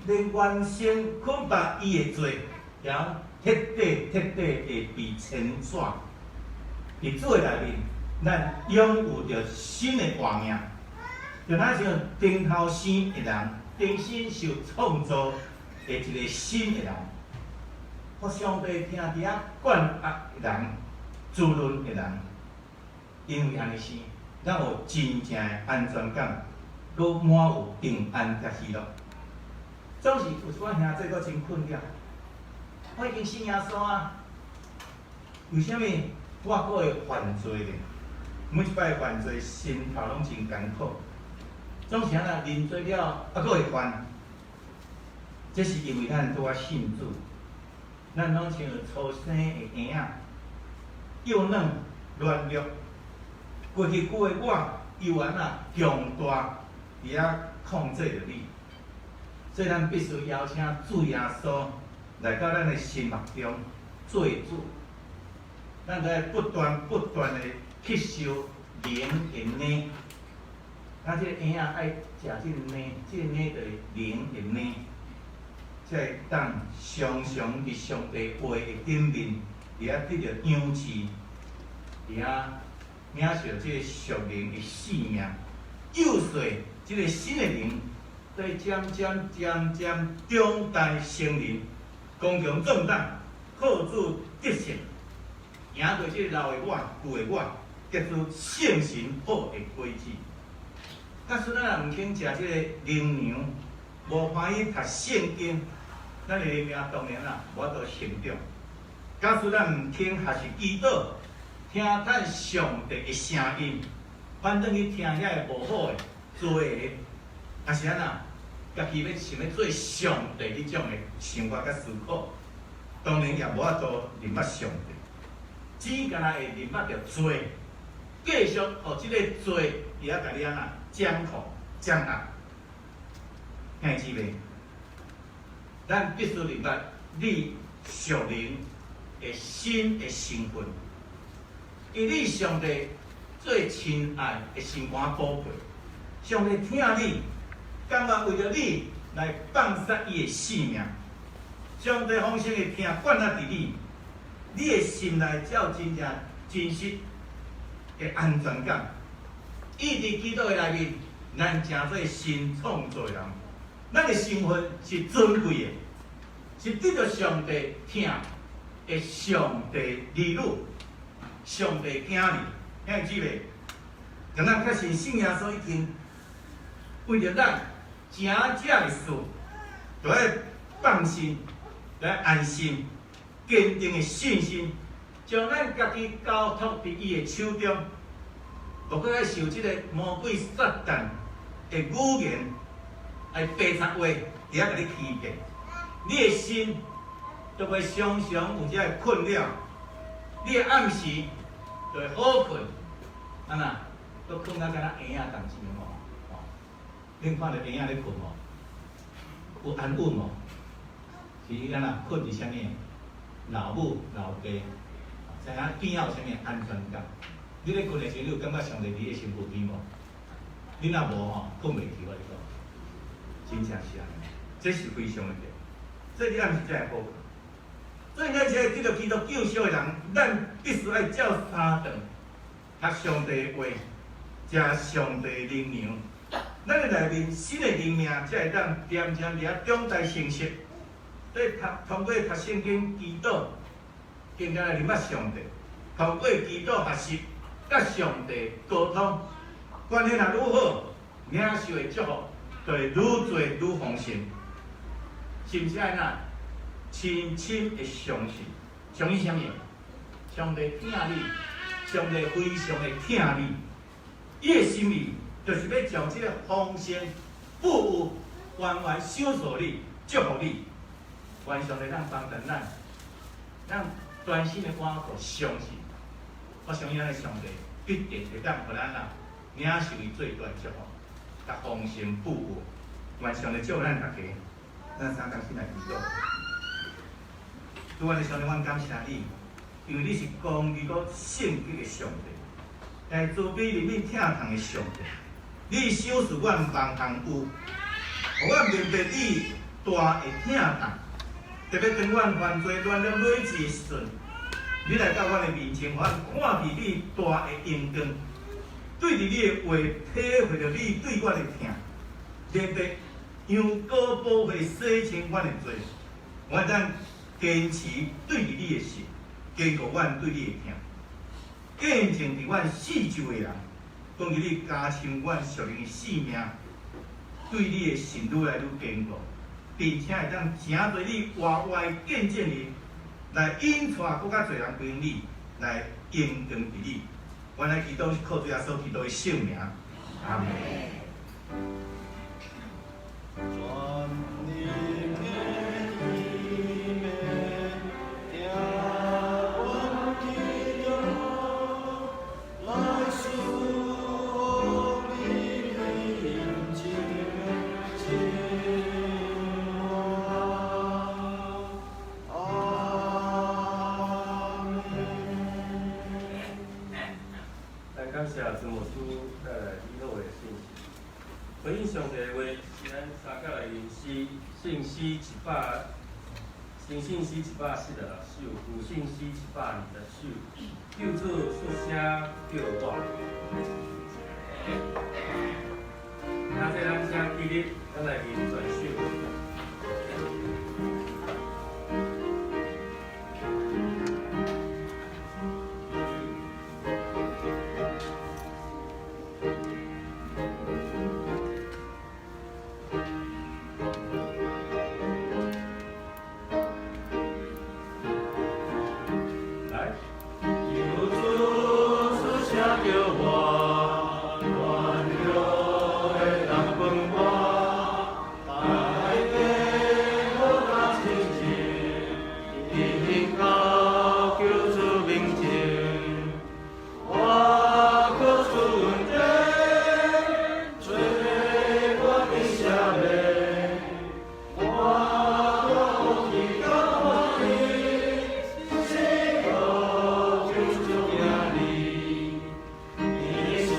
連原先捆綁伊的罪，也徹底徹底的被清洗。佇主的內面，咱擁有著新的活命，就若像重頭生的人，重新受創造的一个新的人，予上帝疼佇遐管壓的人、滋潤的人，因為按呢生，咱有真正的安全感，閣滿有平安佮喜樂。總是有一寡兄弟閣真困擾，我已經信耶穌啊，為啥物我閣會犯罪咧？每一擺犯罪，心頭攏真艱苦。總是按怎認罪了，啊，閣會犯。這是因為咱拄仔信主，咱攏像初生的嬰仔，幼嫩軟弱。過去舊的我，猶原啊強大，佇遐控制著你。所以咱必須邀請主耶穌來到咱的心目中做主。咱著愛不斷不斷的吸收靈的奶。啊，這个嬰仔愛食這个奶，這个奶就是靈的奶，才會當常常佇上帝話的頂面，佇遐得著養飼，佇遐領受這个屬靈的生命，幼細這个新的靈，在漸漸漸漸長大成人，剛強壯膽，靠主得勝，贏過這个老的我、舊的我，結出聖神好的果子。假使咱若毋肯食這个靈糧，無歡喜讀聖經，咱的靈命當然啊無法度成長。假使咱毋肯學習祈禱，聽咱上帝的聲音，反轉去聽遐个無好的、罪的，抑是按怎，家己欲想欲做上帝彼種的想法佮思考，當然也無法度認捌上帝，只干焦會認捌著罪，繼續予這个罪佇遐共你按怎掌控、掌壓。兄弟姊妹，咱必須認捌你屬靈的新的身份，伊你上帝最親愛的心肝寶貝，上帝疼你，甘願為著你來放捨伊的性命。上帝豐盛的疼灌注佇你，你的心內才有真正真實的安全感。伊佇基督的內面，咱成做新創造的人，咱的身份是尊貴的，是得著上帝疼的上帝兒女、上帝囝兒。兄弟姊妹，當咱確信信耶穌已經為著咱成這的事，就愛放心，來安心，堅定的信心，將咱家己交託佇伊的手中。無閣愛受這個魔鬼撒旦的語言，愛白賊話，佇遐共你欺騙。你的心就會常常有這个困擾，你的暗時就會好睏，按怎？閣睏甲敢若嬰仔仝款無？吼，恁看著嬰仔咧睏無？有安穩無？是按怎睏佇啥物？老母老爸，知影邊仔有啥物安全感？你咧睏的時，你有感覺上帝佇你的身軀邊無？你若無吼，睏袂去，我咧講，真正是按呢，這是非常的重要。所以你暗時才會好睏。所以咱這個得著基督救贖的人，咱必須愛照三頓讀上帝的話，食上帝的靈糧。咱的內面新的靈命才會當漸漸佇遐長大成熟。所以讀通過讀聖經、祈禱，更加來認捌上帝。通過祈禱學習，佮上帝溝通，關係若愈好，領受的祝福就會愈濟愈豐盛。是毋是按怎？深深的相信，相信啥物？上帝疼你，上帝非常的疼你。伊的心意就是欲將這个豐盛、富有，完完賞賜你、祝福你。願上帝當幫助咱，咱專心的倚靠相信。我相信咱的上帝必定會當予咱啊領受伊最大的祝福，佮豐盛富有。願上帝祝福咱大家，咱三同心來祈禱。主，阮的上帝，阮感謝你，因為你是公義閣聖潔的上帝，來慈悲憐憫疼痛的上帝。你賞賜阮萬項有，予阮明白你大的疼痛。特別當阮犯罪軟弱累死的時陣，你來到阮的面前，予阮看見你大的榮光，對著你的話體會著你對阮的疼，明白羊羔寶血洗清阮的罪，阮當堅持對著你的信，堅固阮對你的疼，見證佇阮四周的人，講求你加深阮屬靈的性命，對你的信愈來愈堅固，並且會當誠濟你活活的見證人，來引帶閣較濟人歸向你，來榮光佇你。阮來祈禱是靠主耶穌基督的聖名，阿門。全能的義面，聽阮祈禱，來賜予你平靜生活。阿門。咱感謝朱牧師帶來美好的信息。回應上帝的話，是咱三甲來吟詩，聖詩一百，新聖詩146首，舊聖詩120首。救主出聲叫我。啊，這咱請起立，咱來吟全首。來。救主出聲叫我，軟弱的人分我，大家好甲親近，依靠救主面前，我靠主恩典，罪我的赦免，我大福氣甲歡喜，是靠救主名字。伊是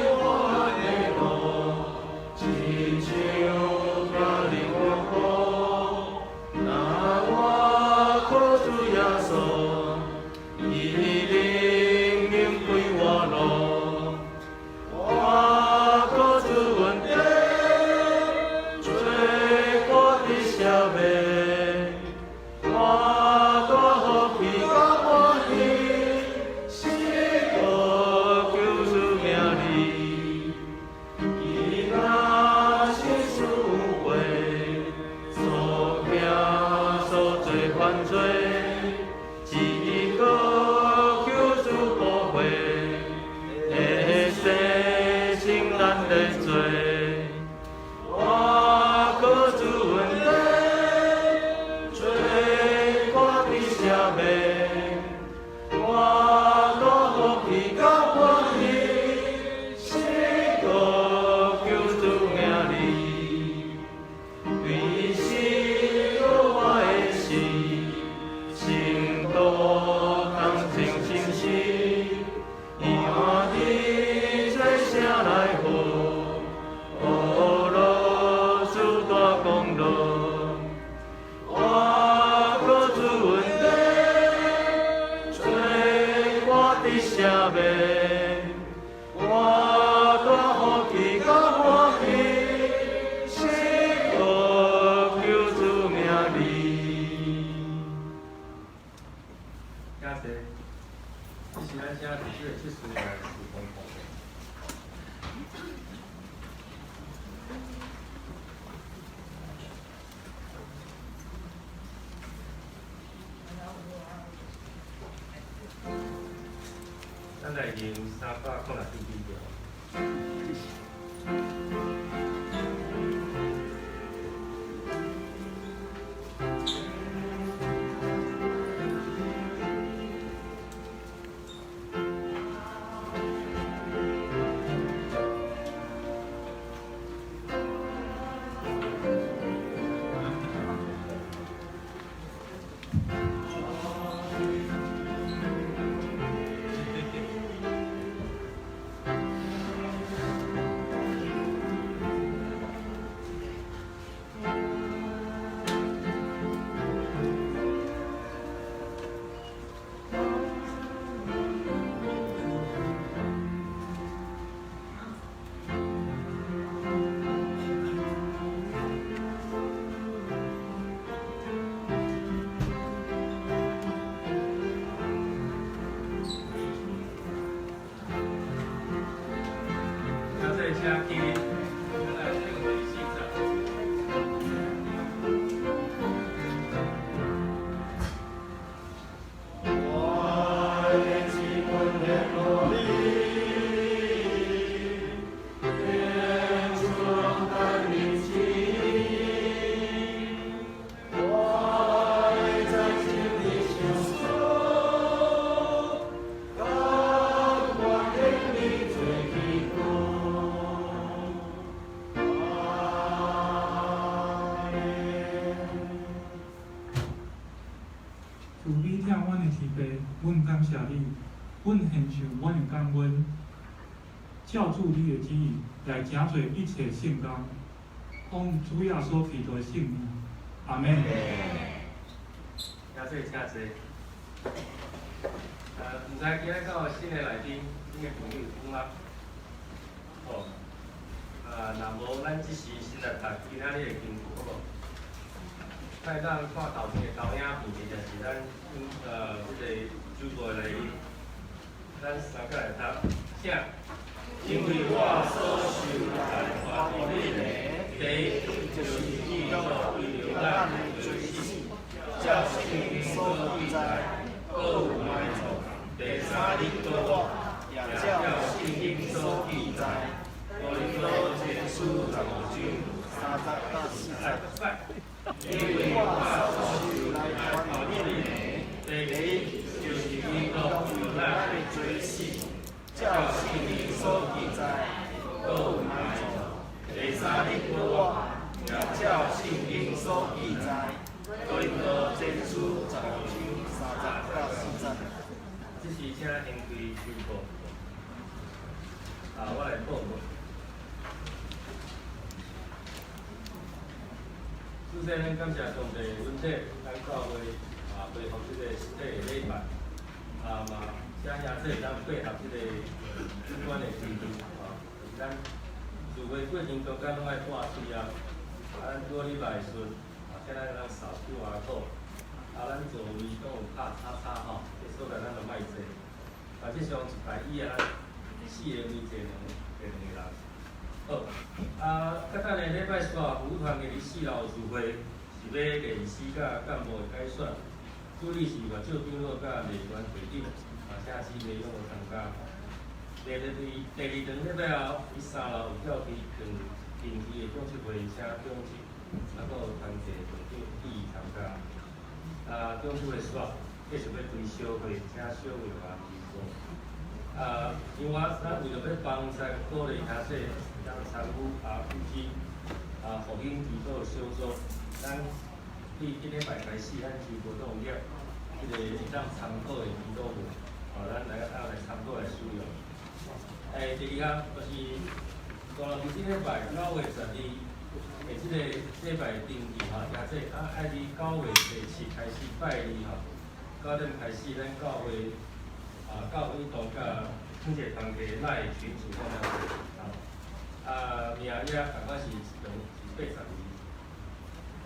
我的路，親像柏林活火。若我靠主耶穌，伊靈明開我路。我靠主恩典，罪過的赦免，我大福氣甲歡喜，是靠救主名字。伊若信實有話，所行所做犯罪，只靠救主寶血，會咱請佇這个執事來事奉奉獻。咱來念369條。請起立，咱來唱第四節。我的心献予你，天主拢等你旨意，我的真心的相送，甘愿予你做基督。阿们。主，你疼阮的天父，阮感謝你，阮獻上阮的感恩，照主你的旨意來成就一切聖工，奉主耶穌基督的聖名，阿們。請坐，請坐。毋知今仔敢有新的來賓，新的朋友有嗎？好，若無，咱這時先來讀今仔日的經文，好無？咱會當看頭前的投影片，或者是咱這個主播來，咱三個來讀，請。因為我所受來傳予恁的，第一就是基督為著咱的罪死，照聖經所記載，閣有埋葬，第三日復活，也照聖經所記載。哥林多前書15章30到40 來節。拜。因為我所受來傳予恁的，第一就是基督為咱的罪死，照聖經所記載，閣有埋葬，第三日復活，也照聖經所記載。哥林多前書15章30到40節。這時請兄弟宣布。啊，我來報告。首先，咱感謝上帝恩典，咱教會啊恢復這個實體的禮拜，啊嘛，請兄弟會當配合這個主管的規定啊，就是咱聚會過程中間攏愛掛喙啊，啊，咱拄好禮拜的時陣，啊，請咱通掃 QR code，啊，咱座位攏有拍叉叉吼，這所在咱就莫坐。啊，這上一排椅啊，咱四個位坐兩個人。好，啊，甲等下禮拜四服務團嘅佇四樓聚會，是欲練習佮幹部的改選，主理是外少長老佮內關會長，啊，請姊妹踴躍參加。第二場禮拜後，佇三樓有召開定期的長執會，請長執，啊，閣有團體會長一起參加。啊，長執會煞繼續欲開小會，請小會員入座。啊，另外，咱為著欲幫助鼓勵兄弟當參與RPC 復興祈禱小組，咱對這禮拜開始，咱全部都有列這個會當參考的祈禱文，咱來當來參考來使用。第二項就是大陸佇這禮拜9月12的這個禮拜登記吼，誠濟啊，愛佇9月7開始拜二吼，9點開始，咱教會教會同佮每一個團體 LINE 群組咁樣啊，名額共款是一場是82。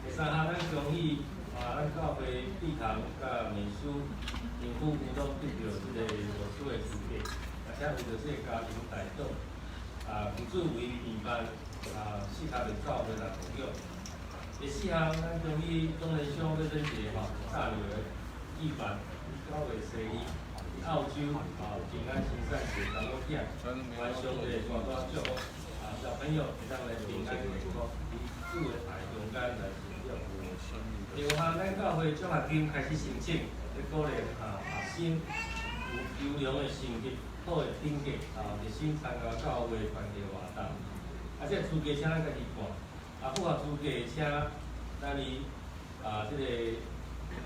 第三項，咱恭喜啊，咱教會禮堂佮美書丈夫有拢得著這个牧師的資格，而且為著這個家庭代禱，啊，求主為伊預辦啊適合的教會來牧養。第四項，咱終於總聯商欲做一个吼策略的舉辦，9月初2，佇澳洲啊平安行善節查某囝，願上帝大大祝福啊小朋友會當來平安健康，佇主的愛中間來成長。第五項，咱教會獎學金開始申請，咧鼓勵啊學生有優良的成績、好的品格啊，熱心參加教會團體活動。啊，這個資格請咱家己看，啊，符合資格的請咱伊啊，這個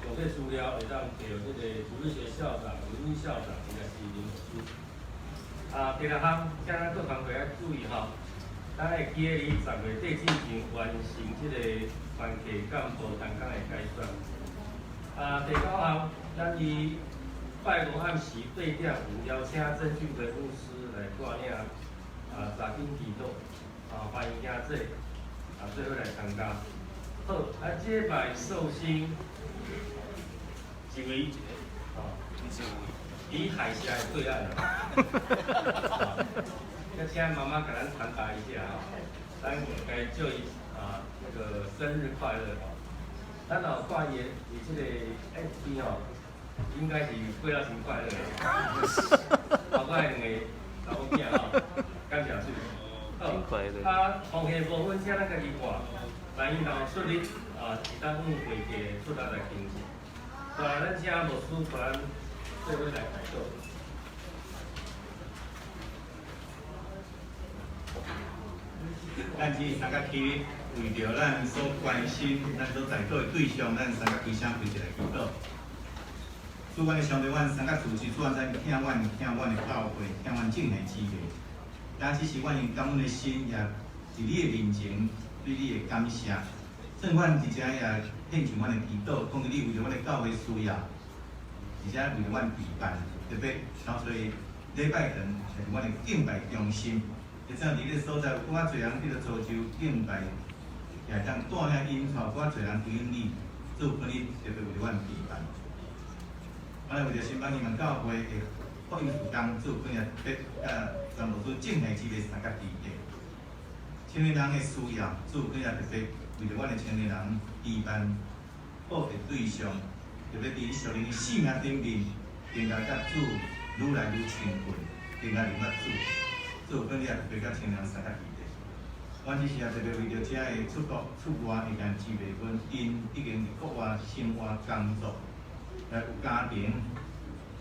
詳細資料會當提予這個主日學校長、文英校長，應該是林老師。啊，第六項，請咱各團會愛注意吼，咱會記得佇10月底進前完成這個團契幹部同工的改選。啊，第九項，咱於拜五暗時8點有邀請曾俊奎牧師來帶領啊查經祈禱，啊歡迎兄弟啊做伙來參加。好，啊，這擺壽星一位，哦，佇海峽的對岸。要請媽媽給咱傳達一下啊，咱該祝伊啊那個生日快樂哦。咱若有看伊的伊這個 FB 吼，應該是過得真快樂。包括兩個查某囝吼，感謝主。好，啊，風險部分請咱家己看，萬一若有出入啊，是當阮會計出來來更新。來，咱請牧師帶咱做伙來代禱。咱這三角起為著咱所關心、咱所代禱的對象，咱三個開聲對一來祈禱。主，阮的上帝，阮三角主持，主，咱疼阮、疼阮的教會、疼阮眾兄姊妹。但只是阮用感恩的心，也佇你的面前對你的感謝。算阮佇遮也獻上阮的祈禱，講你為著阮的教會需要，而且為著阮預辦，特別像說禮拜堂是阮的敬拜中心。會怎佇彼個所在有閣較濟人佇咧造就敬拜，也會當帶領引帶閣較濟人歸向你，主求你特別為著阮預辦。我來為著新北義民教會的福音事工，主求你特別佮全部做正下之個三角地帶。青年人的需要，主求你特別為著阮的青年人預辦好的對象，特別佇屬靈的生命頂面，更加佮主愈來愈親近，更加認捌主。主求你特別佮青年人三角地帶。阮這時也特別為著遮的出國出外的兄姊妹們，𪜶已經佇國外生活工作，來有家庭，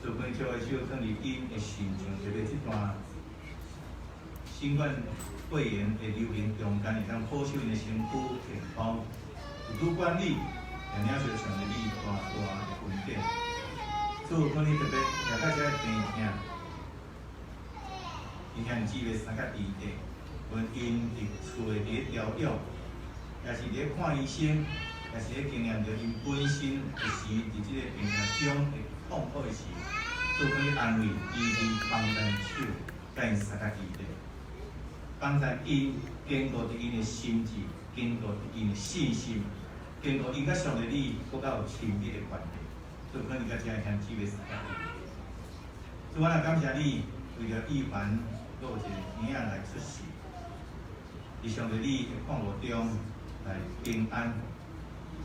主求你手的手放佇𪜶的身上，特別這段新冠肺炎的流行中間，會當保守𪜶的身軀健康，自主管理，也領受上帝你大大的恩典。主求你特別也佮遮的病疼，弟兄姊妹三角地帶，阮𪜶佇厝的佇咧調養，也是佇咧看醫生，也是咧經驗著𪜶本身一時佇這個病痛中的痛苦的時，主求你安慰、醫治、幫助手，佮𪜶三角地帶，幫助𪜶堅固佇𪜶的心志，堅固佇𪜶的信心，堅固𪜶佮上帝你閣較有親密的關係。主求你佮遮兄姊妹三角地帶。主，我來感謝你，為著伊凡閣有一個嬰仔來出世，佇上帝你的看護中來平安，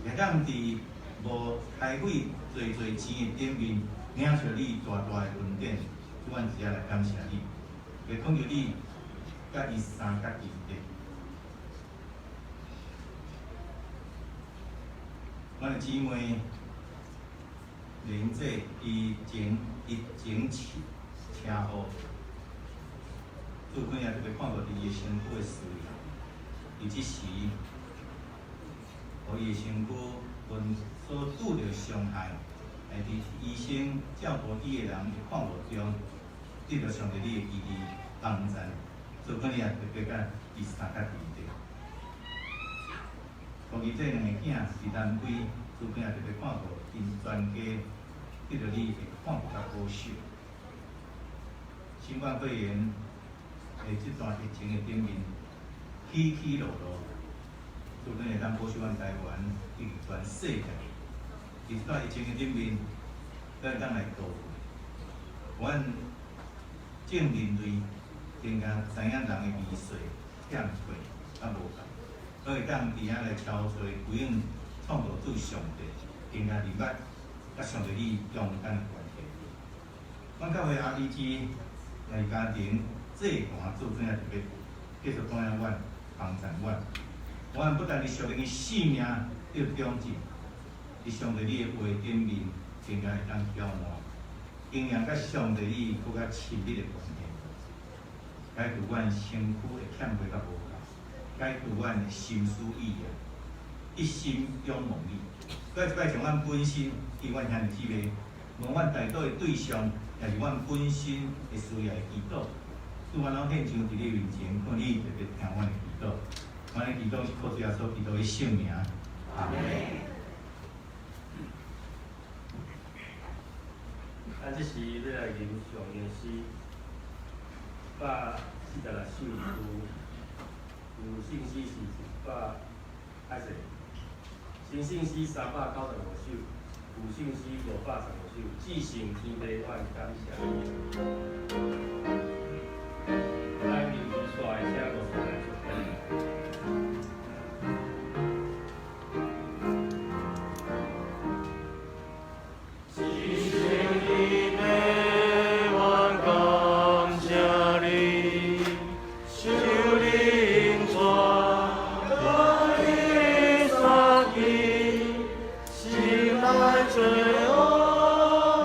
會當佇無開費濟濟錢的頂面，領受你大大的恩典。主，阮這來感謝你，會懇求你佮伊三角地帶。阮的姊妹林姐，伊前伊前車車禍，主今日特別看到佇伊的身軀的需要，佇這時，予伊的身軀因所拄著傷害，來佇醫生照顧伊的人的看護中，得到上帝你的醫治幫助，主今日特別佮伊三角地帶。講伊這兩个囝佇南非，主今日特別看顧𪜶全家，得到你的看顧佮保守。新冠肺炎的這段疫情的頂面，起起落落，主今日會當保守阮台灣以及全世界。佇這段疫情的頂面，咱當來高阮眾人類更加知影人的微細欠缺啊無共，所以當佇遐來超越歸向創造主上帝，更加明白佮上帝你中間的關係。阮教會阿姨姊來家庭祭壇做怎樣特別，繼續關愛阮、幫助阮。阮不但佇屬靈的性命得長進，佇上帝你的話頂面更加會當澆滿，經驗佮上帝你閣較親密的關係，解除阮身軀的欠缺佮無夠，解除阮的心思意念，一心仰望你。閣一擺將阮本身及阮兄弟姊妹，無阮代禱的對象，也是阮本身的需要的祈禱。主，阮攏獻上佇你面前，看你特別聽阮的祈禱。阮的祈禱是靠主耶穌基督的聖名。阿門。咱這時欲來吟誦的詩，146首，舊聖詩是一百，歹勢，新聖詩395首，舊聖詩515首。至聖天父，阮感謝你。咱臨時煞來請牧師來祝福。至聖天父，阮感謝你，求你帶我離山去，心內罪惡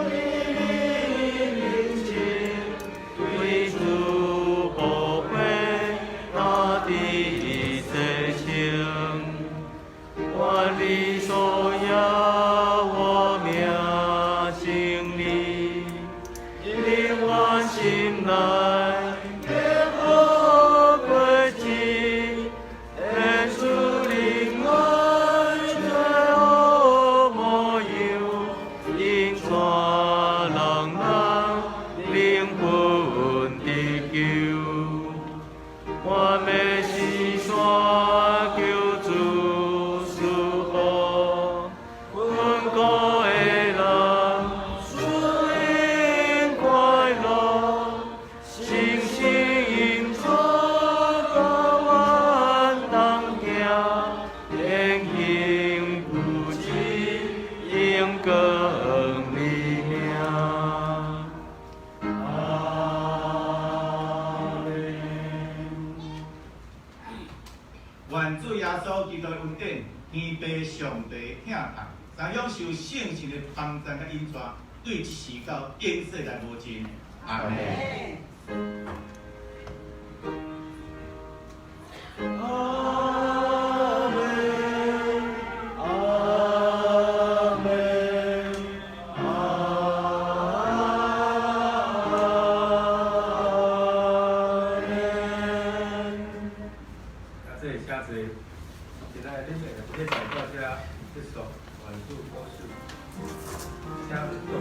你面前，對主寶血大地洗清，願你所要我命真理，令阮心內天好過節，顯出靈愛最好模樣，引帶人人靈魂得救。我欲四山求主賜福，阮國的人順應快樂，信心因主佮阮同行，言行不止榮光你名。阿們。願主耶穌基督的恩典，天父上帝疼痛，三享受聖神的幫贊佮引帶，對這時到永世來無盡。阿門。阿們，阿們，阿們。啊，這個請坐，今仔日恁的禮拜到這結束，願主保守，請入座。